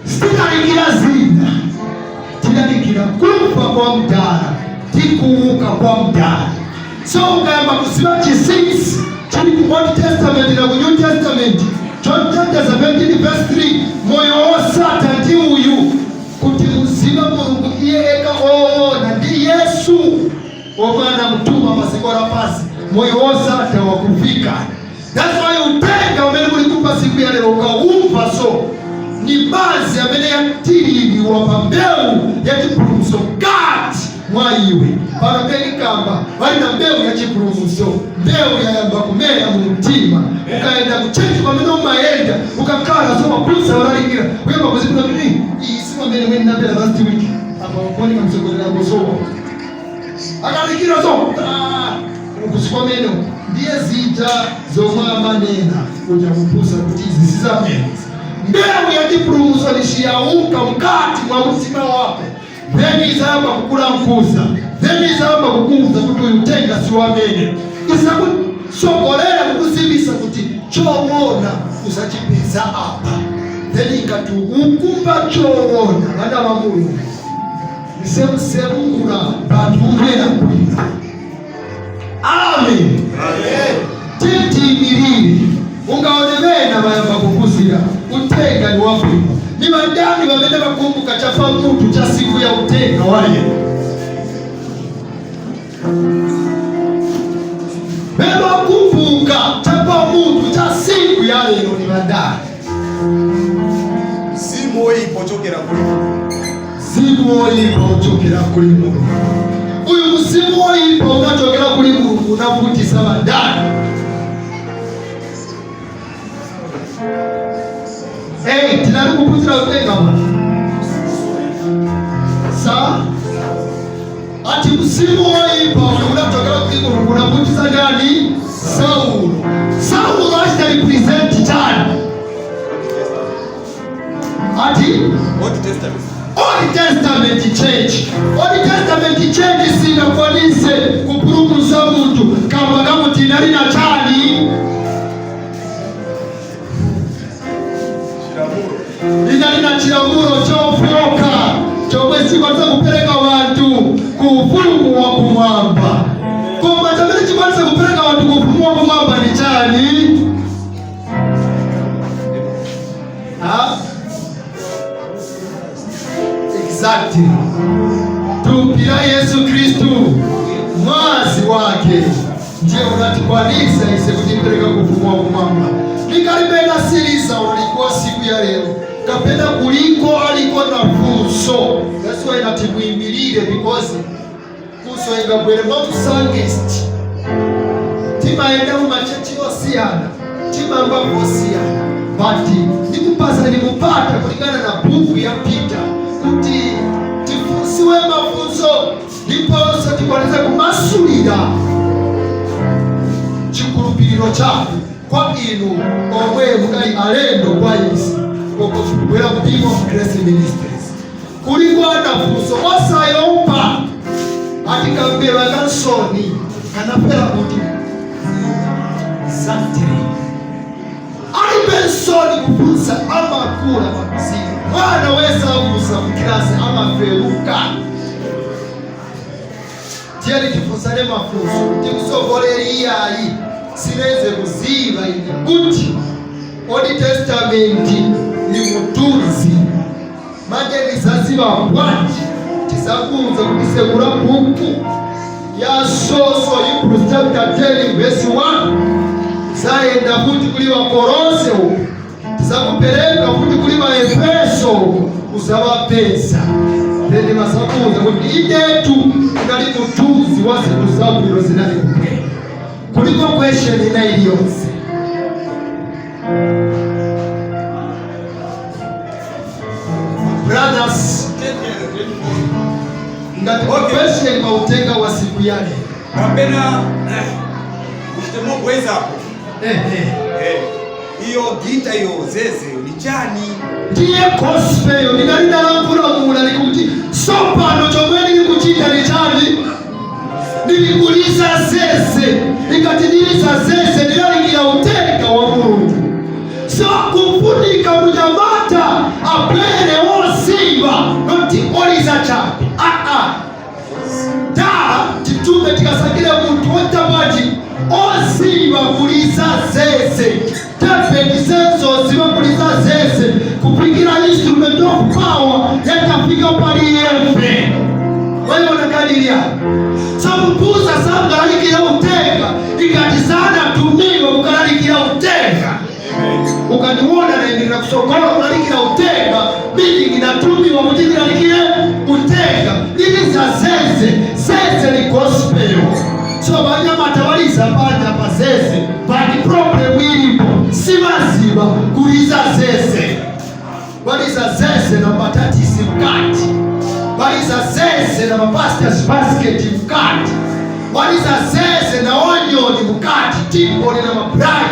Sitinalikira zina, tinalikira kufa kwa mdala tikuuka kwa mdala. So ukayamba kuziva chinsinsi chili ku Old Testament na ku New Testament, John chapter 17 verse 3, moyo wosata ndi uyu, kuti muzive Mulungu iye eka oona ndi Yesu omwe anamtuma paziko lapasi, moyo wosata wakufika. That's why utenga umene muli kumva siku ya lero, ukaumva so ni mazi amene yatiririwa pa mbewu ya chipulumutso mkati mwa iwe. Pano penikamba pali na mbewu ya chipulumutso, mbewu yayamba kumera mu mtima. Ukaenda ku church pamene umayenda ukakhala so maphunzitsa olalikira kuyamba kuzipita kuti iyi si pamene mwene napera last week apa kuoneka mtsogoleri akosowa akalikira so ukusikwamene ndiye zija zomwe amanena kuja kupusa kuti izi sizamene. Mbewu ya chipulumutso nishiyauka mkati mwa mtima wako, then izayamba kukula mkuza, then izayamba kukuuza kuti uyu utenga si wamene, isakusogolera kukuzivisa kuti choona usachipeza apa. Then ikati ukumva choona, vana va Mulungu, isemusemukula bantu umvera bwino. Amen. Titimirire ungaone vena vayamba kukuzira utenga ni wabwino. Ni vandani vamene vakumbuka chafa mutu cha siku ya utenga wa lero? Vevakumbuka chapa mutu cha siku ya lero ni vandani? Mzimu woyipa ochokera kuli Mulungu. Mzimu woyipa uchokera kuli Mulungu. Uyu mzimu woyipa unachokera kuli Mulungu unavutisa vandani? Hey, tinali kuphunzira utenga bwana sa ati mzimu woyipa uyu unachokera kuli Mulungu unavutisa ndani? Saulo. Saulo achita represent chani? Ati Old Testament. Old Testament Church. Old Testament Church sinakwanise kupulumutsa munthu kamba kakuti inali na chani? ufumu wa kumwamba. Koma chamene chikwanisa kupereka wanthu ku ufumu wa kumwamba ni chani? Ah? Exactly. Thupi la Yesu Kristu, mwazi wake ndiye unatikwanisa ise kutipereka ku ufumu wa kumwamba. Likalipenda siliza unalikuwa siku ya lero kapena kuliko aliko na funso. That's why natimuimilire, because funso ingabwere mwamusangesti. Timaenda mu machechi osiyana, timamba osiyana, but ndikupasa nimupata kulingana na buku ya Peter kuti tifunsiwe mafunso ndiponso tikwanise kumasulira chikhulupiriro chathu kwa inu omwe mukali alendo kwa isi kubwera Beam of Grace Ministries. Kuliko anafunso, osayomba atikambeba kansoni kanapera kuti exactly alibe nsoni kufunsa, amakula makuzimu. Mwana wese afunsa mukilasi amaferuka. Tiyeni tifunsane mafunso kuti msogoleri iyayi sineze kuziva ine kuti Old Testament ni mutunzi, manje nizaziva bwanji? Tizakunza kuti sekula buku ya soso, Hebrews chapter 10 verse 1, zayenda kuti kuli Vakolose uku, tizakupereka kuti kuli Vaefeso uku, uzavapeza, then vazakuuza kuti idetu unali mutunzi wa zinthu zabwino zinali kubwera. Kuliko question ina iliyonse? Brothers, ngati question pa utenga wa siku ya lero. Kapena uchite mobwezapo. Ehe. Iyo gita, iyo zeze ni chani? Ndiye gospel ndinali ndalankhula mula likuti sopano chomwe ndili kuchita ni chani? Ndilikuliza zeze. Ndikati ndiliza zeze, ndilalikira utenga wa Mulungu. So kufunika munyamata abwere woziva, not oliza chabe. Aa, ta titume tikasakire munthu wotapaji oziva kuliza zeze. Tepenisenso oziva kuliza zeze kupikira instrument of power yakafika pali yembe waiona kalilia. So mubusa sangalalikira utenga ikati sanatumiwe kukalalikira utenga. Ukaniona naendelera kusogola kulalikira utenga, meaning natumiwa kuti ndilalikire utenga. Liliza zeze, zeze ni gospel. So vanyamata valiza panja pa zeze, but problem ilipo sivaziva kuliza zeze. Valiza zeze na mbatatisi mkati, valiza zeze na mapastors basket mkati, valiza zeze na onion mkati, timboni na mabrai,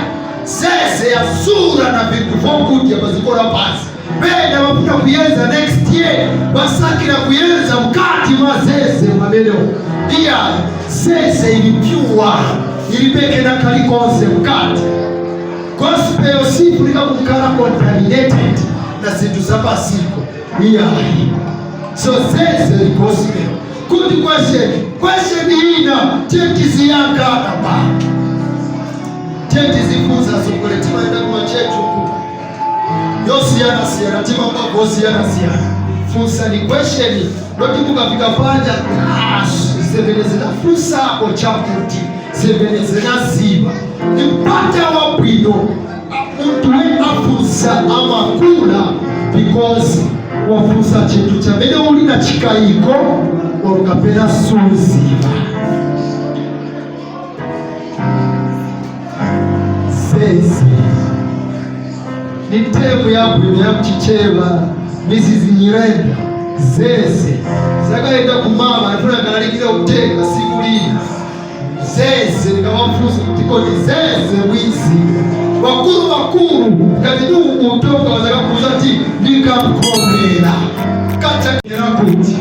zeze ya sura na vintu vokudya pazikola pasi. Penda vafuna kuyenza next year, vasakira kuyenza mkati mwa zeze mwamenewo. Iya, zeze ili pure, ilipeke na kalikonse mkati. Gospel sifunika kukhala contaminated na zinthu zapasiko, iyayi. So zeze ni gospel. Good question. Question ina tiye tiziyankana pa, tiye tizifunza sokole. Timaenda kumachechi uku yosiyana-siyana, timamva osiyana-siyana. Funsa ni question loti mukafika panja, ah, zimene zinafunsako chakuti zimene zinaziva ni mpata wabwino. Munthu we afunsa amakula because wafunsa chinthu chamene uli na chikayiko or kapena suziva. Zeze ni term yabwino ya mchichewa. Mrs Nyirenda, zeze zakaenda kumama alifuna kalalikira utenga siku lina. Zeze nikamamfunsa kuti kodi zeze wizi wakulu wakulu ngati ni utoka wazakakuza ti nikamkomera kachakera kuti